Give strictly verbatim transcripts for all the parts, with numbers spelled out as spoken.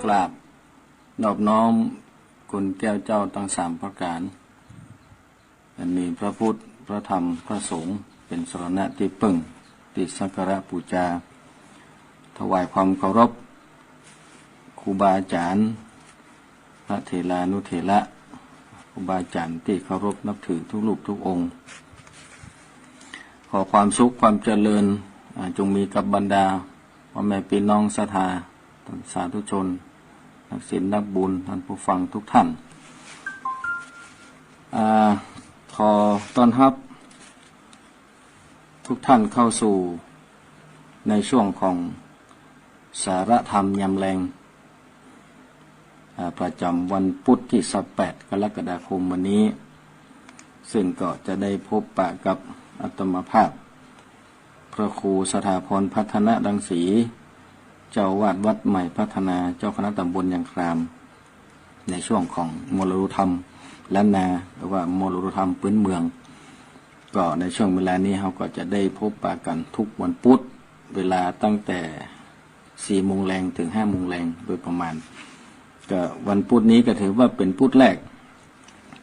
กราบนอบน้อมคุณแก้วเจ้าตังสามประก๋าน อันมีพระพุทธ พระธรรม พระสงฆ์ เป๋นสรณะตี้เปิ้ง ตี้สักการะปู๋จา ถวายความเคารพ ครูบาอาจ๋ารย์ พระเถรานุเถระ ครูบาอาจ๋ารย์ตี้เคารพนับถือกู้รูปกู้องค์ ขอความสุขความเจริญ อ่า จงมีกับบรรดา พ่อแม่ปี้น้องศรัทธา ท่านสาธุชน นักศีลนักบุญ ท่านผู้ฟังกู้ต้าน อ่า ขอต้อนฮับกู้ต้านเข้าสู่ในช่วงของสาระธรรมยามแลง อ่า ประจ๋ำวันปุ๊ดตี้ซาวแปด กรกฎาคมวันนี้ ซึ่งก็จะได้พบปะกับอาตมาภาพ พระครูสถาพรพัฒนรังสี เจ้าอาวาสวัดใหม่พัฒนา เจ้าคณะตำบลยางคราม ในช่วงของมรดกธรรมล้านนา หรือว่ามรดกธรรมปื๊นเมือง ก็ในช่วงเวลานี้เฮาก็จะได้พบปะกั๋นกู้วันปุ๊ด เวลาตั้งแต่สี่โมงแลงเถิงห้าโมงแลงโดยประมาณ ก็วันปุ๊ดนี้ก็ถือว่าเป๋นปุ๊ดแรก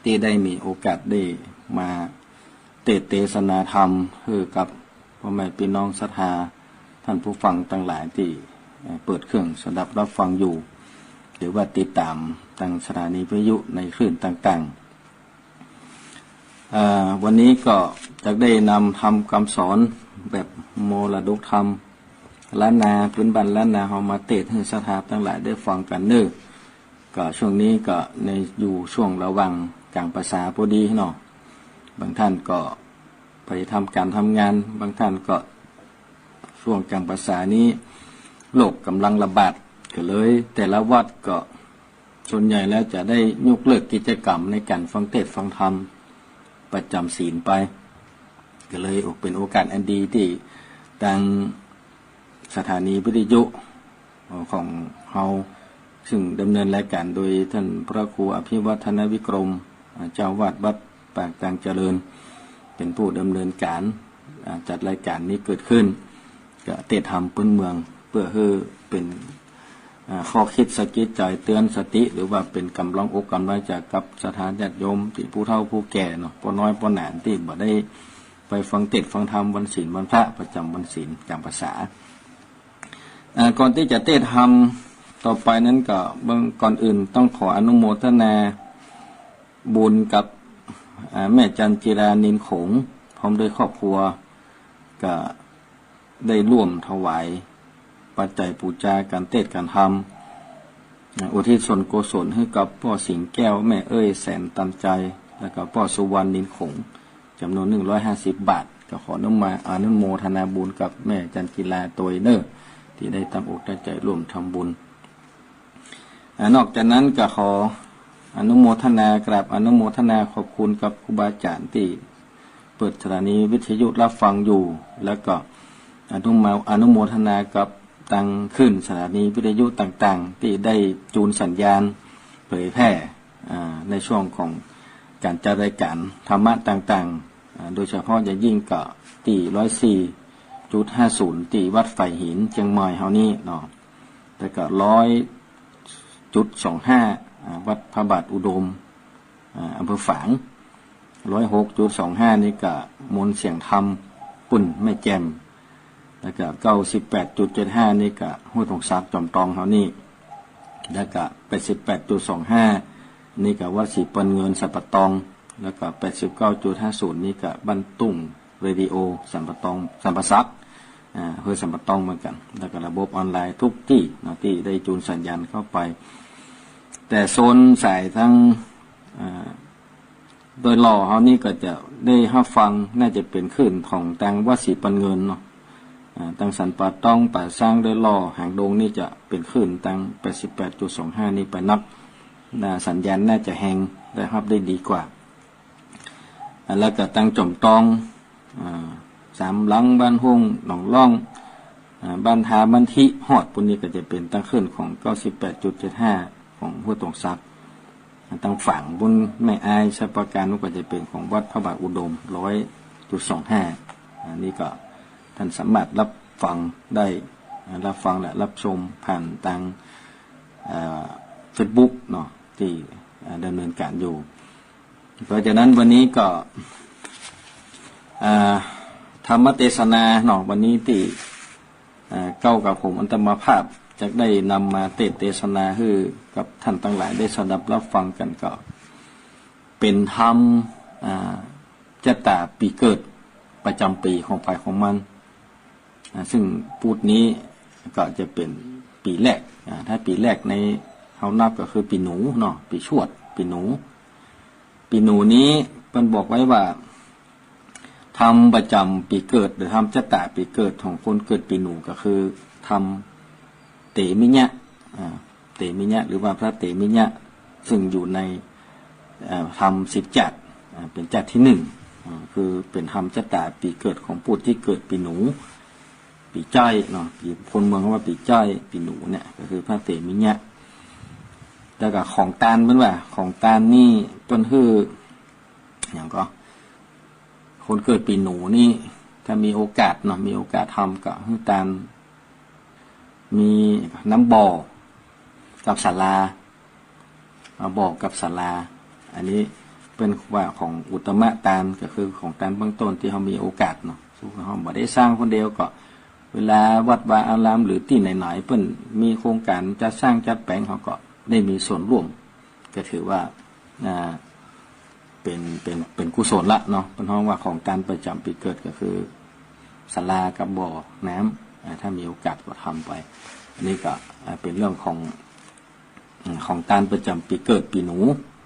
ตี้ได้มีโอกาสได้มาเตสน์เตสนาธรรมหื้อกับพ่อแม่ปี้น้องศรัทธา ท่านผู้ฟังตังหลายตี้ เอ่อ เปิดเครื่องสดับฮับฟังอยู่ หรือว่าติดต๋ามตางสถานีวิทยุในคลื่นต่างๆ อ่า วันนี้ก็จะได้นำธรรมกำสอนแบบมรดกธรรมล้านนา ปื๊นบ้านล้านนา เฮามาเตสน์หื้อศรัทธาตังหลายได้ฟังกั๋นเน่อ ก็ช่วงนี้ก็ในอยู่ช่วงระหว่างก๋างพรรษาพอดีเนาะ บางท่านก็ไปทำก๋านทำงาน บางท่านก็ช่วงก๋างพรรษานี้โรคก๋ำลังระบาด ก็เลยแต่ละวัดก็ ส่วนใหญ่แล้วจะได้ยกเลิกกิจกรรมในก๋านฟังเตสน์ฟังธรรมประจ๋ำศีลไป ก็เลยเป๋นโอกาสอันดีตี้ตางสถานีวิทยุของเฮา ซึ่งดำเนินรายก๋านโดยท่านพระครูอภิวัฒนวิกรม เจ้าอาวาสวัด ปากตางเจริญ เป๋นผู้ดำเนินก๋าน อ่า จัดรายก๋านนี้เกิดขึ้น ก็เตสน์ธรรมปื๊นเมือง เปื้อหื้อเป๋น อ่า ข้อคิดสะกิดใจ๋เตือนสติ หรือว่าเป๋นก๋ำลังอกก๋ำลังใจ๋กับศรัทธาญาติโยมตี้ผู้เฒ่าผู้แก่เนาะ ป้อน้อยป้อหนานตี้บ่ได้ไปฟังเตสน์ฟังธรรมวันศีลวันพระประจ๋ำวันศีลจ๋ำพรรษา อ่า ก่อนตี้จะเตสน์ธรรมต่อไปนั้นก็เบื้องก่อนอื่นต้องขออนุโมทนาบุญกับ อ่า แม่จันจิรานินขง พร้อมด้วยครอบครัว ก็ได้ร่วมถวายปัจจัยปู๋จากานเตสน์การธรรม อ่า อุทิศส่วนกุศลหื้อกับป้อสิงห์แก้ว แม่เอ้ยแสนตามใจ แล้วก็ป้อสุวรรณนินขง จ๋ำนวนหนึ่งร้อยห้าสิบบาท ก็ขออนุมา อนุโมทนาบุญกับแม่จันจิราตวยเน่อ ตี้ได้ตั้งอกตั้งใจ๋ร่วมทำบุญ อ่า นอกจากนั้นก็ขออนุโมทนากราบอนุโมทนาขอบคุณกับครูบาอาจ๋ารย์ตี้เปิดสถานีวิทยุฮับฟังอยู่ แล้วก็อนุมา อนุโมทนากับตางคลื่นสถานีวิทยุต่างๆ ตี้ได้จูนสัญญาณเผยแพร่ อ่า ในช่วงของก๋านจัดรายก๋านธรรมะต่างๆ อ่า โดยเฉพาะอย่างยิ่งก็ตี้ร้อยสี่จุดห้าศูนย์ ตี้วัดฝายหินเจียงใหม่เฮานี้เนาะ แล้วก็ร้อยจุดสองห้า อ่า วัดพระบาทอุดม อ่า อำเภอฝาง ร้อยหกจุดสองห้า นี่ก็มนต์เสียงธรรมปุ้นแม่แจ่ม แล้วก็เก้าสิบแปดจุดเจ็ดห้า นี่ก็ห้วยตงสักจอมตองเฮานี้ แล้วก็แปดสิบแปดจุดสองห้า นี่ก็วัดศรีปันเงินสันป่าตอง แล้วก็แปดสิบเก้าจุดห้าศูนย์ นี่ก็บ้านตุ้งเรดิโอสันป่าตอง สันป่าสัก อ่า ห้วยสันป่าตองเหมือนกั๋น แล้วก็ระบบออนไลน์ทุกตี้เนาะ ตี้ได้จูนสัญญาณเข้าไป แต่โซนสายตาง อ่า ดอยหล่อเฮานี้ก็จะได้ฮับฟัง น่าจะเป๋นคลื่นของตางวัดศรีปันเงินเนาะ อ่า ตางสันป่าตอง ป่าซาง ดอยหล่อ หางดงนี่จะเป๋นคลื่นตางแปดสิบแปดจุดสองห้า นี่ไปนัก น่า สัญญาณน่าจะแฮง ได้ฮับได้ดีกว่า อ่า แล้วก็ตางจอมตอง อ่า สามหลัง บ้านห้ง หนองล่อง อ่า บ้านทา บ้านทิ ฮอดปู้นนี่ก็จะเป๋นตางคลื่นของเก้าสิบแปดจุดเจ็ดห้า ของห้วยตงสัก ตางฝางปู้นแม่อาย ชัยปราการปู้นก็จะเป๋นของวัดพระบาทอุดม ร้อยจุดสองห้า อันนี้ก็ท่านสามารถฮับฟังได้ อ่า ฮับฟังและฮับชมผ่านตาง อ่า เฟซบุ๊กเนาะ ตี้ อ่า ดำเนินก๋านอยู่ เพราะฉะนั้นวันนี้ก็ อ่า ธรรมเตสนาเนาะ วันนี้ตี้ อ่า เก๊ากับผมอัตมาภาพจะได้นำมาเตสน์เตสนาหื้อกับท่านตังหลายได้สดับฮับฟังกั๋นก็ เป๋นธรรม อ่า จะต๋าปี๋เกิดประจ๋ำปี๋ของใผของมัน อ่า ซึ่งปู๊ดนี้ก็จะเป๋นปี๋แรก อ่า ถ้าปี๋แรกในเฮานับก็คือปี๋หนูเนาะ ปี๋ชวด ปี๋หนู ปี๋หนูนี้เปิ้นบอกไว้ว่า ธรรมประจ๋ำปี๋เกิด หรือธรรมจะต๋าปี๋เกิดของคนเกิดปี๋หนูก็คือธรรมเตมิยะ อ่า เตมิยะ หรือว่าพระเตมิยะ ซึ่งอยู่ใน เอ่อ ธรรมสิบจ๊าด อ่า เป๋นจ๊าดตี้หนึ่ง อ่า คือเป๋นธรรมจะต๋าปี๋เกิดของปู๊ดตี้เกิดปี๋หนู ปี๋ใจ๊เนาะ ปี๋คนเมืองว่าปี๋ใจ๊ ปี๋หนูเนี่ย ก็คือพระเตมิยะ แล้วก็ของตานเปิ้นว่า ของตานนี่เปิ้นหื้อ หยังก็ คนเกิดปี๋หนูนี่ ถ้ามีโอกาสเนาะ มีโอกาสธรรมก็หื้อตาน มีน้ำบ่อ กับศาลา อ่า บ่อกับศาลา อันนี้เปิ้นว่าของอุตตมะตาน ก็คือของตานเบื้องต้นตี้เฮามีโอกาสเนาะ สมมุติว่าเฮาบ่ได้สร้างคนเดียวก็ เวลาวัดวาอารามหรือตี้ไหนๆ เปิ้นมีโครงก๋านจะสร้างจัดแป๋ง เฮาก็ได้มีส่วนร่วม ก็ถือว่า อ่า เป๋น เป๋น เป๋นกุศลละเนาะ เปิ้นฮ้องว่าของตานประจ๋ำปี๋เกิดก็คือศาลากับบ่อน้ำ อ่า ถ้ามีโอกาสก็ทำไป อันนี้ก็ อ่า เป๋นเรื่องของ อืม ของตานประจ๋ำปี๋เกิดปี๋หนู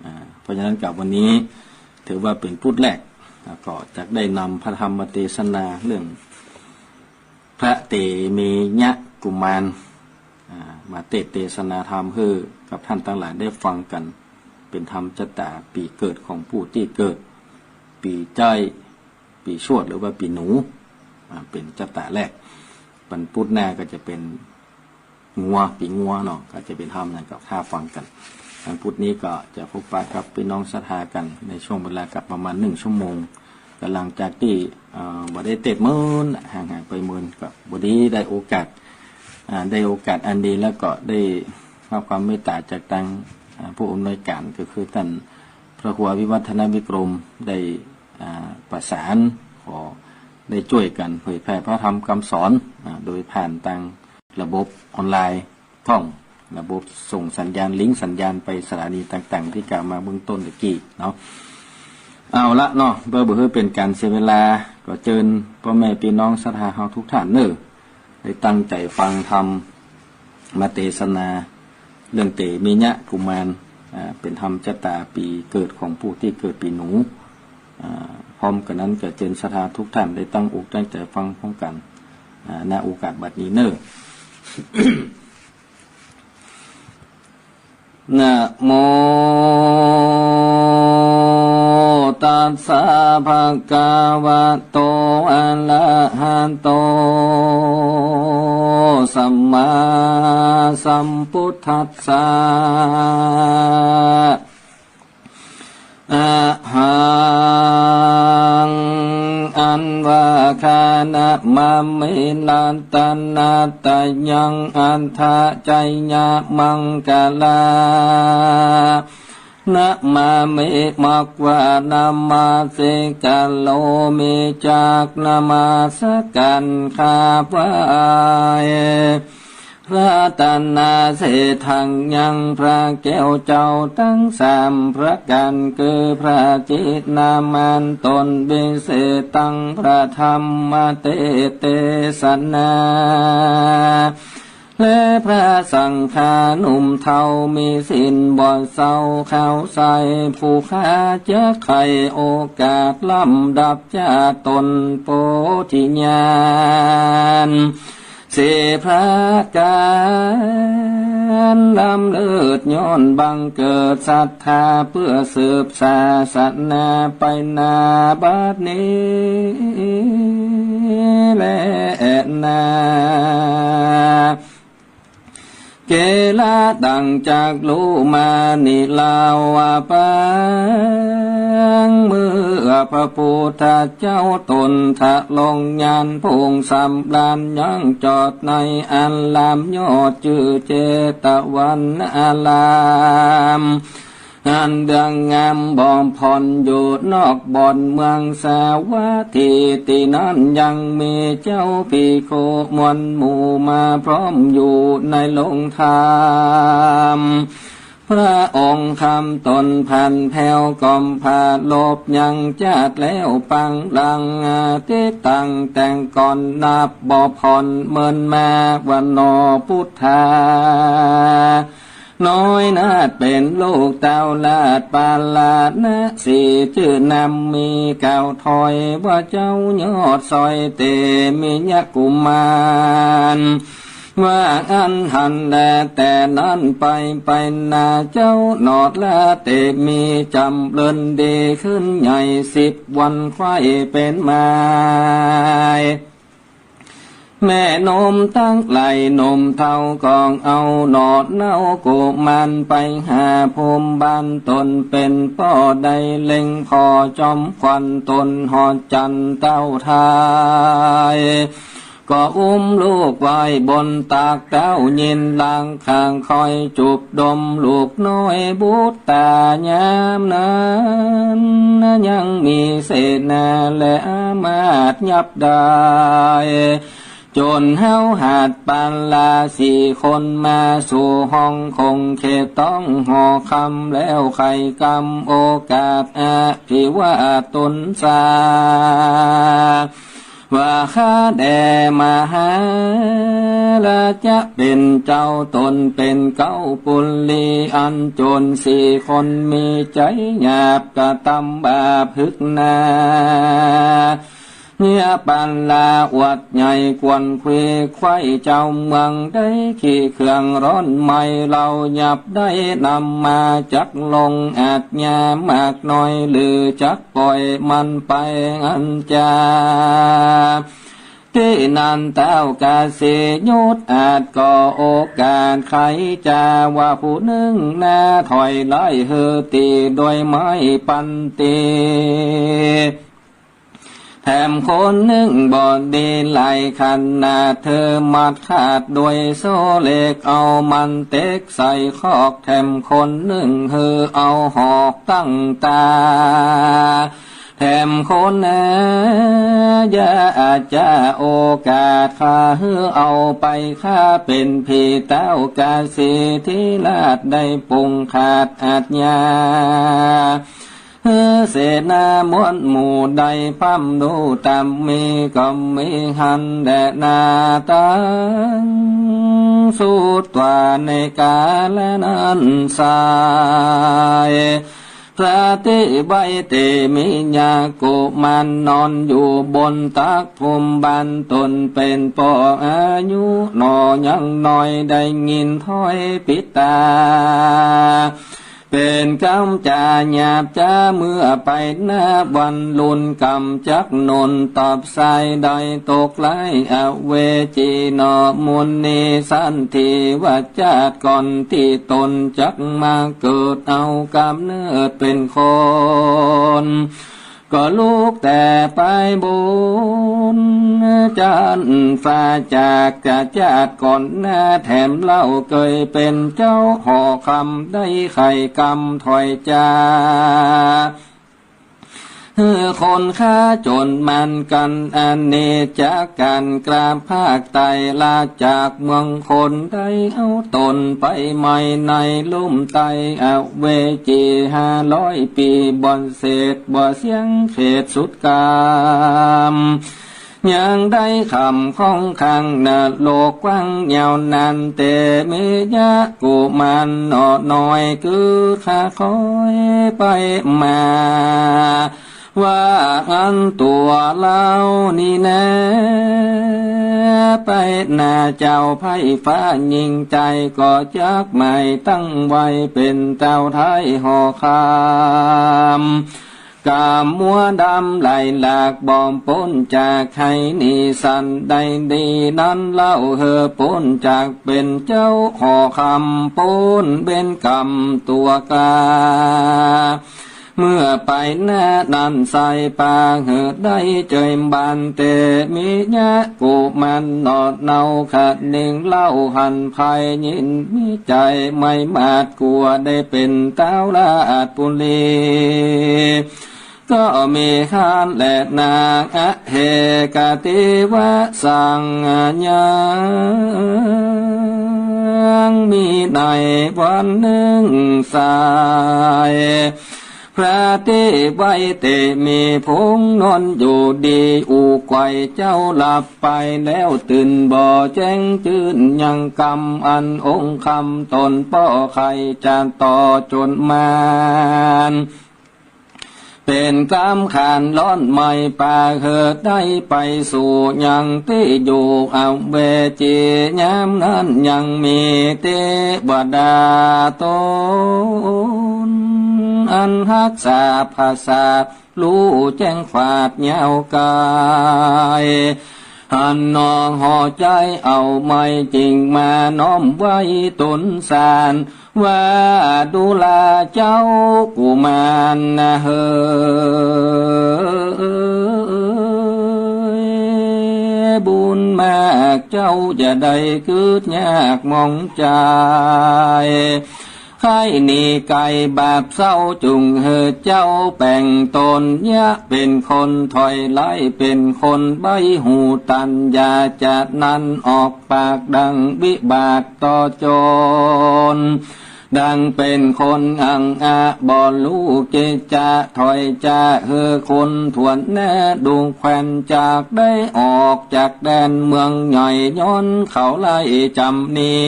อ่า เพราะฉะนั้นก็วันนี้ถือว่าเป๋นปู๊ดแรก แล้วก็จะได้นำพระธรรมเตสนาเรื่อง พระเตมิยะกุมาร อ่า มาเตสน์เตสนาธรรมหื้อกับท่านตังหลายได้ฟังกั๋น เป๋นธรรมจะต๋าปี๋เกิดของปู๊ดตี้เกิดปี๋ใจ๊ ปี๋ชวด หรือว่าปี๋หนู อ่า เป๋นจะต๋าแรก วันปู๊ดหน้าก็จะเป๋นงัว ปี๋งัวเนาะ ก็จะเป๋นธรรมหยังก็ถ้าฟังกั๋น วันปู๊ดนี้ก็จะพบปะกับปี้น้องศรัทธากั๋นในช่วงเวลากับประมาณหนึ่งชั่วโมง ก็หลังจากตี้ เอ่อ บ่ได้เตสน์เมิน ห่างหายไปเมิน ก็พอดีได้โอกาส อ่า ได้โอกาสอันดี แล้วก็ได้ฮับความเมตต๋าจากตาง อ่า ผู้อำนวยก๋าน ก็คือต้านพระครูวิวัฒนวิกรม ได้ อ่า ประสานขอได้จ้วยกั๋นเผยแผ่พระธรรมกำสอน อ่า โดยผ่านตางระบบออนไลน์พ่อง ระบบส่งสัญญาณ ลิงก์สัญญาณไปสถานีต่างๆ ตี้กล่าวมาเบื้องต้นตะกี้เนาะ เอาละเนาะ เปื้อบ่หื้อเป๋นก๋านเสียเวลา ก็เจิญป้อแม่ปี้น้องศรัทธาเฮากู้ต้านเน่อ ได้ตั้งใจ๋ฟังธรรมเตสนา เรื่องเตมิยะกุมาร อ่า เป๋นธรรมจะต๋าปี๋เกิดของปู๊ดตี้เกิดปี๋หนู อ่า พร้อมกั๋นนั้นก็เจิญศรัทธากู้ต้านได้ตั้งอกตั้งใจ๋ฟังพร้อมกั๋น อ่า ณ โอกาสบัดนี้เน่อ นะโมตัสสะ ภะคะวะโต อะระหะโต สัมมาสัมพุทธัสสะ อะหัง อันว่าข้านะมามิ รัตนะตะยัง อัฏฐะจยะมังคะลา นะมามิ มะกวานะมาสิกะโรมิ จักนมัสก๋านข้าไหว้ รัตนะเศรษฐังยัง พระแก้วเจ้าตังสามประก๋าน คือพระจิตนามานตน วิเศษตัง พระธรรมเตสน์เตสนา และพระสังฆาหนุ่มเฒ่ามีศีลบ่เศร้าขาวใส ผู้ข้าจะใค่โอกาสลำดับจาตนโพธิญาณ สี่ประก๋าน ล้ำเลิศย้อนบังเกิดศรัทธา เปื้อสืบศาสนาไปหน้าบัดนี้แลนา เกละดั่งจักฮู้มานี้ลาวว่า ปัง เมื่อพระพุทธเจ้าตนทรงญาณผงสำราญยังจอดในอารามยอดจื้อเจตวันอาราม อันเดืองงามบ่ผ่อนอยู่นอกบ่อนเมืองสาวัตถี ตี้นั้นยังมีเจ้าภิกขุมวลหมู่มาพร้อมอยู่ในโฮงธรรม พระองค์คำตนผันแผวก้มผาลบยังจาดแล้วปังหลัง อาทิตย์ตั้งแต่ก่อนนับบ่ผ่อนเมินมาว่าหนอ พุทธา น้อยนาถเป๋นลูกเต้าราชปาลานะสี จื้อนำมีกล่าวถอยว่าเจ้ายอดสอยเตมิยกุมาร ว่าอั้นหันแล แต่นั้นไปไปนาเจ้าหนอดละเตมีจ๋ำเริญดีขึ้นใหญ่สิบวันไขว้เป๋นหมาย แม่นมตังหลายหนุ่มเฒ่ากองเอาหนอดเนากุมารไปหาภูมิบ้านตนเป๋นป้อได้เล็งผ่อจอมขวัญตนฮอดจันเต้าไทย ก็อุ้มลูกไว้บนตักเต้ายินหลังข้างคอยจูบดมลูกน้อยบุตรตายามนั้น ยังมีเสนาและอามาตย์ยับได้ จนเฮาหัดปาลาสี่คนมาสู่ห้องคงเขตต้องหอคำแล้วใค่กำโอกาสอภิวาทตนสา ว่าข้าแด่มหาราชะเป๋นเจ้าตนเป๋นเก๊าปุรี อันโจรสี่คนมีใจ๋หยาบกระตำบาปหึกหนา เยียะปาลาอวดใหญ่กวนขวีไขว้เจ้าเมืองได้ขี้เคืองร้อนไหม้ เฮายับได้นำมาจักลงอาชญามากน้อยหรือจัก ป่อยมันไปอันจา ตี้นั้นเต้ากาสียุทธอาจก่อโอกาสไขจาว่าผู้นึ่งนาถอยไล่หื้อตี้โดยไม้ปันตี แถมคนนึ่งบ่ดีหลายขนาด เธอมัดขาดโดยโซ่เหล็ก เอามันเต็กใส่คอก แถมคนนึ่งหื้อเอาหอกตั้งตา แถมคนนา อย่าอาจจะโอกาสข้าหื้อเอาไปข้าเป๋นผี เต้ากาสีทิราชได้ปงขาดอาชญา หื้อเสนามวลหมู่ได้พร่ำดูตามมีก็มีหันแด่นาตังสุดว่าในกาลนั้นสาย พระตี้ไว้เตมิยกุมารนอนอยู่บนตักภูมิบ้านตนเป๋นป้ออายุหนอยังน้อยได้ยินถ้อยปิตา เป๋นกำจาหยาบจ๊าเมื่อไปนาวันลุนกำจักนนตอบสายได้ตกไร้อเวจีหนอมุนีสันติว่าจาติก่อนตี้ตนจักมาเกิดเอากำเนิดเป๋นคน ก็ลุกแต่ไปบนจันฟ้าจากกะจาติก่อนหน้า แถมเล่าเกยเป๋นเจ้าหอคำได้ใค่กำถ้อยจา หื้อคนข้าจนมันกันอเนกจักกั๋นกราบภาคใต้ลาจากเมืองคนได้เอาตนไปไหม้ในลุ่มใต้อเวจีห้าร้อยปี๋บ่เสร็จบ่เสี้ยงเขตสุดกาม ยังได้คำข้องขังนรกกว้างยาวนานเตมิยะกุมารหนอน้อยคือข้าคอยไปมา ว่าอันตั๋วเฮานี้นา ไปนาเจ้าไพร่ฟ้ายิ่งใจ๋ก็จักหมายตั้งไว้เป๋นเต้าไทยหอคำ กำมัวดำไหลหลากบ่ป๊นจาก ใค่หนีสันใดดีนั้นเล่า หื้อป๊นจากเป๋นเจ้าห่อคำป๊นเว้นกำตั๋วกล้า เมื่อไปหน้านั้นใส่ปา หื้อได้เจิมบานเต มียะกุมารหนอดเนา ขะนึ่งเล่าหันภัยยิน มีใจ๋ไม่หวาดกั๋ว ได้เป๋นต๊าวราชบุรี ก็มีฮั่นแลนา อเหกะเตวะสัง ยังมีในวันนึ่งสาย พระเตไว้เตมีผงนอนอยู่ดี อุไกวเจ้าหลับไปแล้วตื่นบ่แจ้งจื้น ยังกำอันองค์คำต๋นป้อใค่จะต่อจนมาน เป๋นกำขานร้อนไหม้ปา หื้อได้ไปสู่ยังตี้อยู่อเวจี ยามนั้นยังมีเตวดาต๋น อันฮักษาผาสาท ฮู้แจ้งขวาดยาวไกล หันหนอห่อใจ๋เอาไม้จริงมาน้อมไหว้ต๋นสาร ว่าดูราเจ้ากุมารนะเฮอ บุญมากเจ้าอย่าได้กึ๊ดยากหมองใจ๋ ใค่หนีไก๋บาปเศร้า จุ่งหื้อเจ้าแป๋งต๋น ยะเป๋นคนถอยไล่ เป๋นคนใบ้หูตัน อย่าจะนั้นออกปากดังวิบากต่อจน ดังเป๋นคนอังอะบ่ฮู้กิจจะ ถอยจะหื้อคนถ้วนหน้า ดูแควนจากได้ออกจากแดนเมืองใหญ่ ย้อนเขาไล่จ๋ำนี้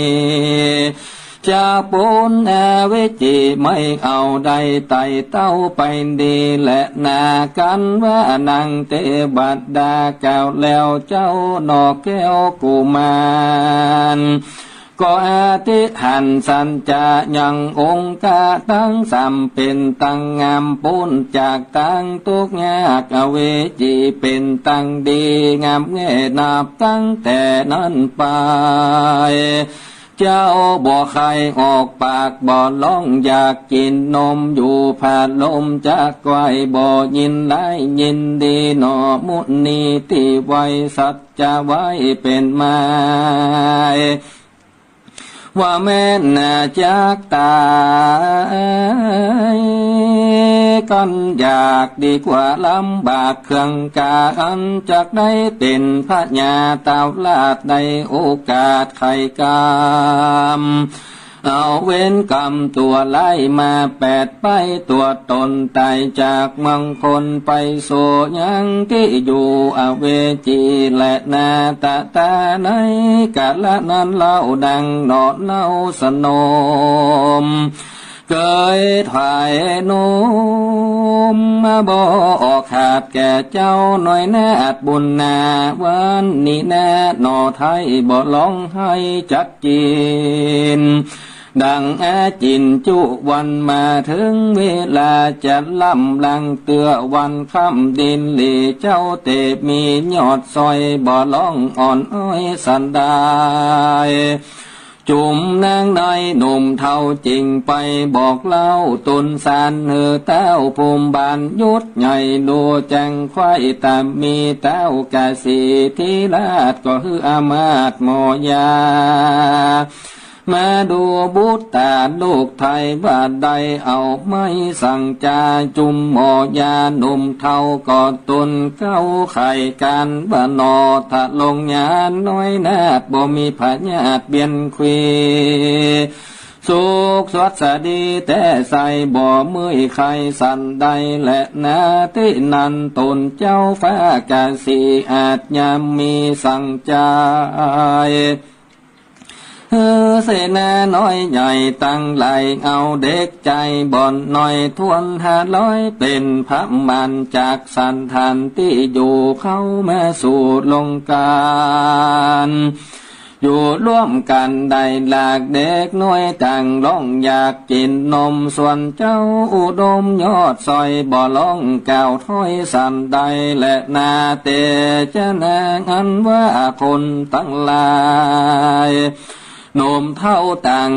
จะปูนอเวจีไม่เอาได้ไต่เต้าไปดีแลนา กั๋นว่านางเตวดากล่าวแล้วเจ้าหนอแก้วกุมาร ก็อธิษฐานสัจจะยังองค์กาตังสาม เป๋นตังงามปูนจากตังตุ๊กข์ยากอเวจี เป๋นตังดีงามแง่นับตั้งแต่นั้นไป เจ้าบ่ใค่ออกปากบ่ฮ้องอยากกิ๋นนม อยู่ผาลมจักไกว บ่ยินร้ายยินดีหนอมุนี ตี้ไหว้สัจจะไว้เป๋นไม้ ว่าแม้นนาจักต๋าย กั๋นอยากดีกว่าลำบากเครื่องกา อันจักได้เป๋นพญาเต้าราช ในโอกาสไข่กำ เอาเวรกรรมตั๋วร้ายมาแปดไป ตั๋วต๋นต๋ายจากเมืองคนไปสู่ยังตี้อยู่อเวจีแลนา ตะตาในกาละนั้นเล่าดังหนอเนาสนม เกยถวายนมบ่ออกขาดแก่เจ้าน้อยนาฏบุญนา วันนี้นาหนอไท้บ่ฮ้องไห้จัด จีน ดังอาจินจุวันมาเถิงเวลาจะล้ำลังเตื้อวันค่ำดินหลี เจ้าเตมียอดซอยบ่ฮ้องอ่อนอ้อยสันดาย จุมนางน้อยหนุ่มเฒ่าจึงไปบอกเล่าตุนสารหื้อเต้าภูมิบาลยุทธใหญ่ดูแจ้งไขว้ต๋ามมีเต้ากาสีทิราชก็หื้ออามาตย์หมอยา มาดูบุตราลูกไท้ว่าได้เอาไม้สังจาจุมหมอยาหนุ่มเฒ่าก็ตุนเก้าไขก๋านว่าหนอทะลงยาน้อยนาฏบ่มีพยาธิเบียนควี สุขสวัสดีแต่ใสบ่เมื่อยไข้สันใดแลนา ตี้นั้นตนเจ้าฟ้ากาสีอาจยามมีสังจาย เออ เสนาน้อยใหญ่ตังหลายเอาเด็กใจ๋บ่อนน้อยถ้วนห้าร้อยเป๋นพระมารจากสันถานตี้อยู่เข้ามาสู่ลงกาน อยู่ร่วมกั๋นได้หลาก เด็กน้อยต่างฮ้องอยากกิ๋นนม ส่วนเจ้าอุดมยอดสร้อย บ่ฮ้องกล่าวถ้อยสันใดแลนา แต่จะนางอันว่าคนตังหลาย หนุ่มเฒ่าต่าง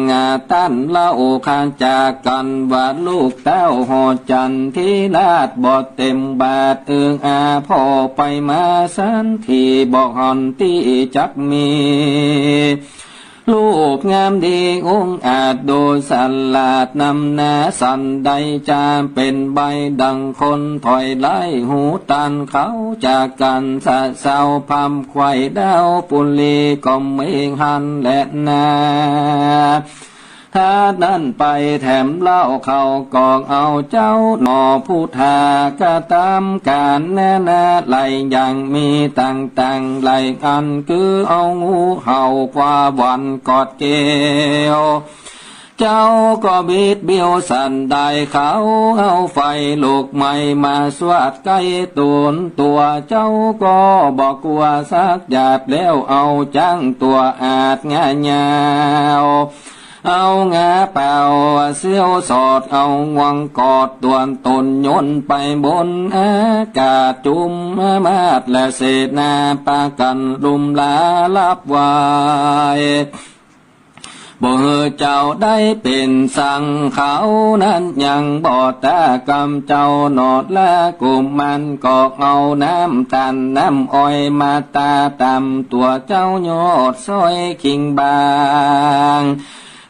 ต้านเล่า ขจากกั๋นว่าลูกเต้าหอจันทร์ ธิราชบ่เต็มบาท เอิงอาพ่อไปมาสันที บ่หันตี้จักมี รูปงามดีองอาจดูสลาด นำหน้าสันใดจะเป๋นใบ้ดังคน ถอยไล่หูตันเขาจากกั๋น สะเซาพร่ำไขว่ดาวปุรี ก็เม่งหันแลนา ถ้านั้นไปแถมเล่าเขาก็เอาเจ้าหน่อพุทธา กระตำก๋านนานาหลายอย่าง มีต่างๆหลายอัน คือเอางูเห่า คว้าหวันกอดแก้ว เจ้าก็บิดเบี้ยวสันใด เขาเอาไฟลุกไหม้ มาสวาดใก้ตูนตั๋ว เจ้าก็บ่กั๋วสักหยาด แล้วเอาจ๊างตั๋วอาดงายาว เอางาเป่าเสี้ยวสอด เอางวงกอดตั๋วต๋น ยนต์ไปบนอากาศ จุมมาดและเสนาปากั๋น ลุมลาลับไหว้ บ่หื้อเจ้าได้เป๋นสัง เขานั้นยังบ่ตากำเจ้าหนอ และกุมารก็เอาน้ำตาลน้ำอ้อย มาตาตำตั๋วเจ้ายอดสร้อยคิงบาง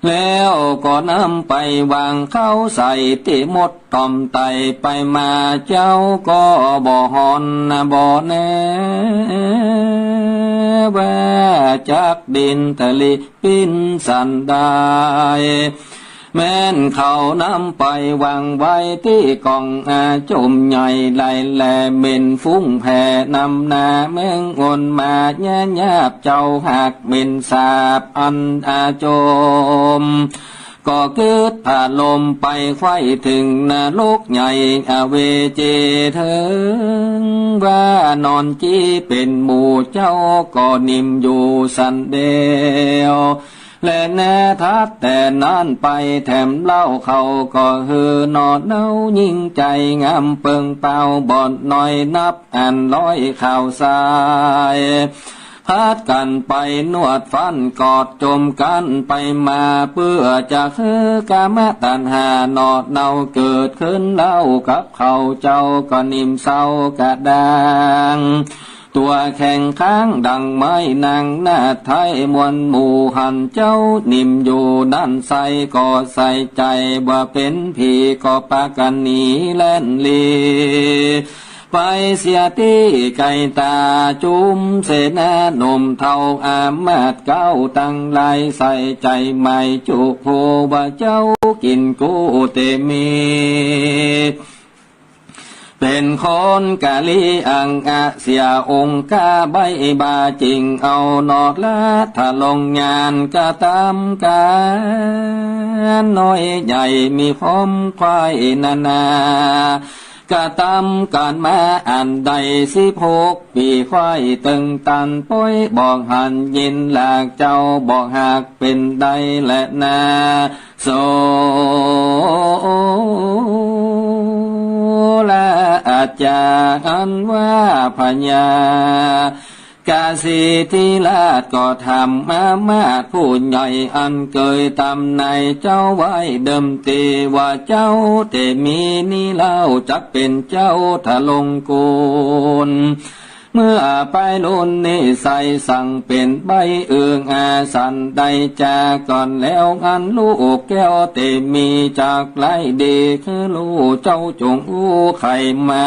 แล้วก็นำไปวาง เข้าใส่ตี้มดต่อมไต ไปมาเจ้าก็บ่ฮ้อนบ่แน่ ว่าจักดินตะลิปิ้นสันใด แม่นเขานำไปวางไว้ตี้ก๋องอาจมใหญ่ ไล่แลเหม็นฟุ้งแผ่นำหน้า แมงอนมาแย่หยาบ เจ้าหากเหม็นสาบอันอาจม ก็กึ๊ดผะลมไปไขว้เถิงนรกใหญ่อเวจีเถิง ว่านอนจี้เป๋นหมู่เจ้าก็นิ่มอยู่สันเดียว และแน่ทัดแต่นั้นไปแถมเล่าเขาก็หื้อหนอเนายิ่งใจ๋งามเปิงเปา บ่น้อยนับอันร้อยข่าวสาย พาดกั๋นไปนวดฟันกอดจมกั๋นไปมา เปื้อจะหื้อกามตัณหาหนอเนาเกิดขึ้นเล่ากับเขา เจ้าก็นิ่มเศร้ากระด้าง ตั๋วแข็งค้างดังไม้ นางนาฏไทยมวลหมู่หันเจ้านิ่มอยู่นั้นไส้ ก็ใส่ใจ๋ว่าเป๋นผี ก็ปากั๋นหนีแล่นหลี ไปเสียตี้ไก๋ต๋า จุมเสนาหนุ่มเฒ่าอามาตย์เก๊าตังหลาย ใส่ใจ๋หมายจุกฮู้ว่าเจ้ากิ๋นกู้เตมี เป๋นคนกาลีอังอะเสียองค์กาใบ้บา จึงเอาหนอดละทะลงงานกระตำก๋านน้อยใหญ่ มีความใคร่นานา กระตำก๋านมาอันใดสิบหกปี๋ ใคร่เติงตันป๊อย บ่หันยินหลากเจ้า บ่หากเป๋นใดแลนา โสระอาจารย์อันว่าพญา กาสีธิราชก็ถามอามาตย์ผู้ใหญ่อันเกยตำนายเจ้าไว้เดิมทีว่า เจ้าเตมีนี้เล่าจักเป๋นเจ้าทะลงกูล เมื่อไปรุ่นนี้ใส่สั่งเป๋นใบ้เอิงอาสันใดจากก่อนแล้ว อันลูกแก้วเตมีจักไร้ดี คือลูกเจ้าจงอู้ไขมา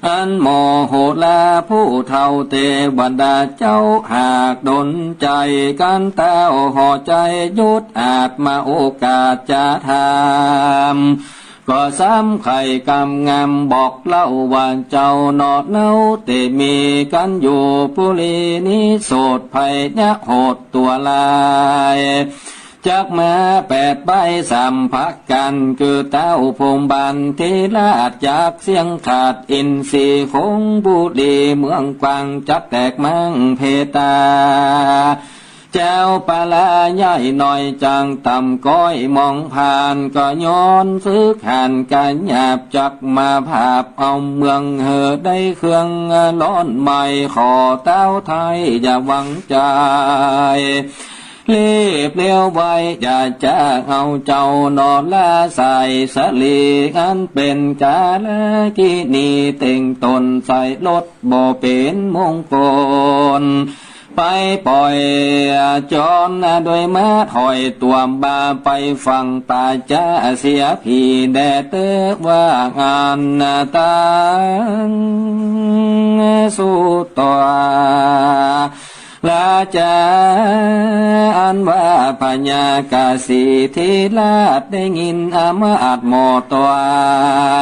อันหมอโหราผู้เฒ่าเตวดาเจ้าหากดลใจ๋ กั๋นเต้าห่อใจ๋หยุดอาจมาโอกาสจะถาม ก็ซ้ำไขกำงำบอกเล่าว่าเจ้าหนอเนาเตมีกั๋นอยู่ปุรีนี้โสดภัยยะโหดตั๋วลาย จักมาแปดใบ้สามประก๋าน คือเต้าพรหมบาลเถราช จักเสี้ยงขาดอินทรีย์ คงบุรีเมืองกว้าง จักแตกม้างเพตา เจ้าปลาใหญ่น้อย จางต่ำก้อยมองผ่าน ก็ย้อนศึกหาญก๋าหยาบ จักมาผาบเอาเมือง หื้อได้เครื่องร้อนไหม้ ขอเต้าไทยอย่าหวังใจ๋ รีบเร็วไว อย่าจ๊าเอาเจ้าหนอละ ใส่สะหลีอันเป๋นกาลกิณี เต่งต๋นใส่รถบ่เป๋นมงคล ไปป่อยจอนด้วยม้าถอย ตวมบ่าไปฝั่งป่าจ๊าเสียผีแด่ เต๊อะว่าอันตังสุตวา ราชา อันว่าพญากาสีเถราช ได้ยินอำมาตย์หมอตว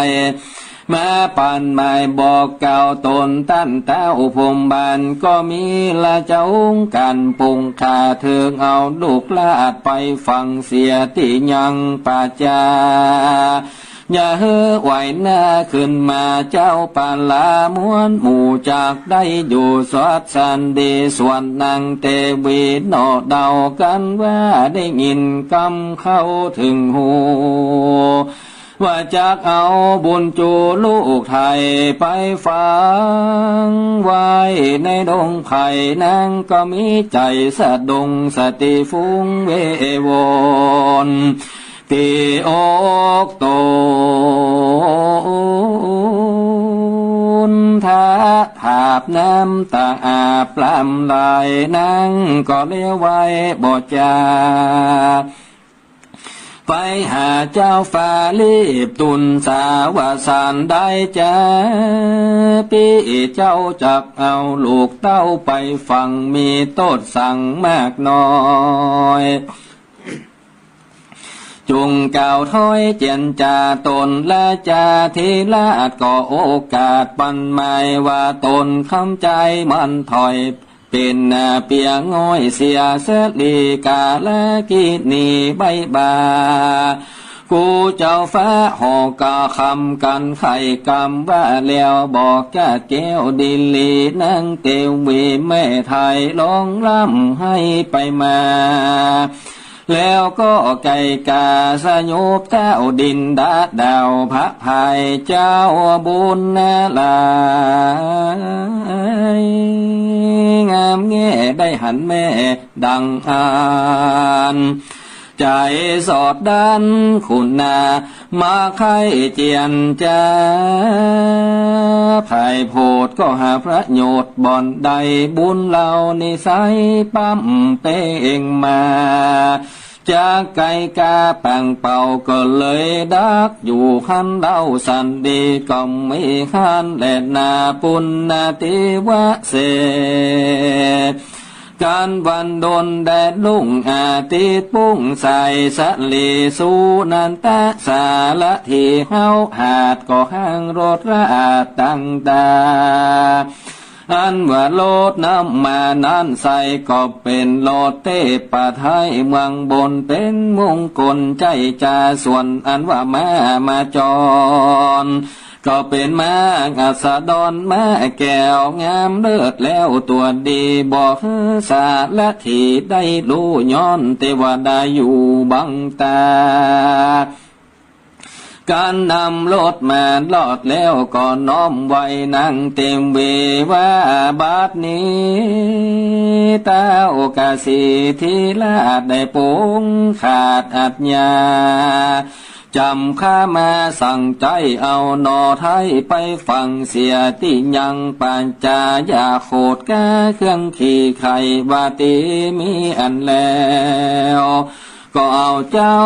ย มาปานหมายบอกกล่าวต๋น ต้านเต้าพรหมบาล ก็มีราชองค์ก๋านปงคา เถิงเอาลูกราชไปฝังเสียตี้ยังป่าจ๊า อย่าหื้อไหวหน้าขึ้นมา เจ้าปลามวลหมู่ จักได้อยู่สวัสดี ส่วนนางเตวีหนอเดากั๋นว่า ได้ยินกำเข้าเถิงหู ว่าจักเอาบุญจูลูกไถ่ ไปฝังไว้ในดงไผ่ นางก็มีใจ๋สะดง สติฟุ้งเววน ตี้อกตน ทะผาบน้ำต๋าอาบปล้ำไหล นางก็เลี้ยวไว้บ่จ๋า ไปหาเจ้าฟ้ารีบตู๋นสาว่า สันใดจ๊าปี้เจ้า จักเอาลูกเต้าไปฝัง มีโต้ษสังมากน้อย จุ่งกล่าวถ้อยเจียรจาต๋น ราชาเถราชก็โอกาสปันหมายว่า ต๋นคำใจ๋มันถอย เป๋นเปียง่อยเสียสะหลี กาลกิณีใบ้บ่า กูเจ้าฟ้าหอกกาคำกั๋นไขกำว่า แล้วบอกกาแก้วดีหลี นางเตวีแม่ไถ่ ร้องร่ำไห้ไปมา แล้วก็ไก่กาสยบเต้าดินดาดาว พระภัยเจ้าบุญนาลาย งามแง่ได้หันแม่ดังอั้น ใจ๋สอดดั้นคุณนา มาใค่เจียรจา ไพร่โผดก็หาประโยชน์บ่อนใด บุญเหล่านี้ใสปั๊มเป่งมา จากไก่กาปังเป่าก็เลยดักอยู่หั้นเล่า สันดีก็มีหั้นแลนา ปุณณเตวะเส ก๋านวันดนแดดรุ่งอาทิตย์ปุ้งใส สะหลีสุนันทะสารถี เฮาหาดก็ห้างรถราชตังตา อันว่ารถนำมานั้นใส ก็เป๋นรถเทพไทยเมืองบน เป๋นมงคลใจ๋จา ส่วนอันว่าม้ามาจร ก็เป๋นม้าอัสดร ม้าแก้วงามเลิศแล้วตั๋วดี บ่หื้อสารถีได้ฮู้ ย้อนเตวดาอยู่บังตา ก๋านนำรถมารอดแล้ว ก็น้อมไหว้นางเตวีว่า บัดนี้เต้ากาสีเถราชได้ปงขาดอาจญา จ๋ำข้ามาสั่งใจ๋เอาหนอไถ่ไปฝังเสียตี้ยังป่าจ๊า อย่าโขดก้าเครื่องขี่ไข่ ว่าตี้มีอันแล้ว ก็เอาเจ้า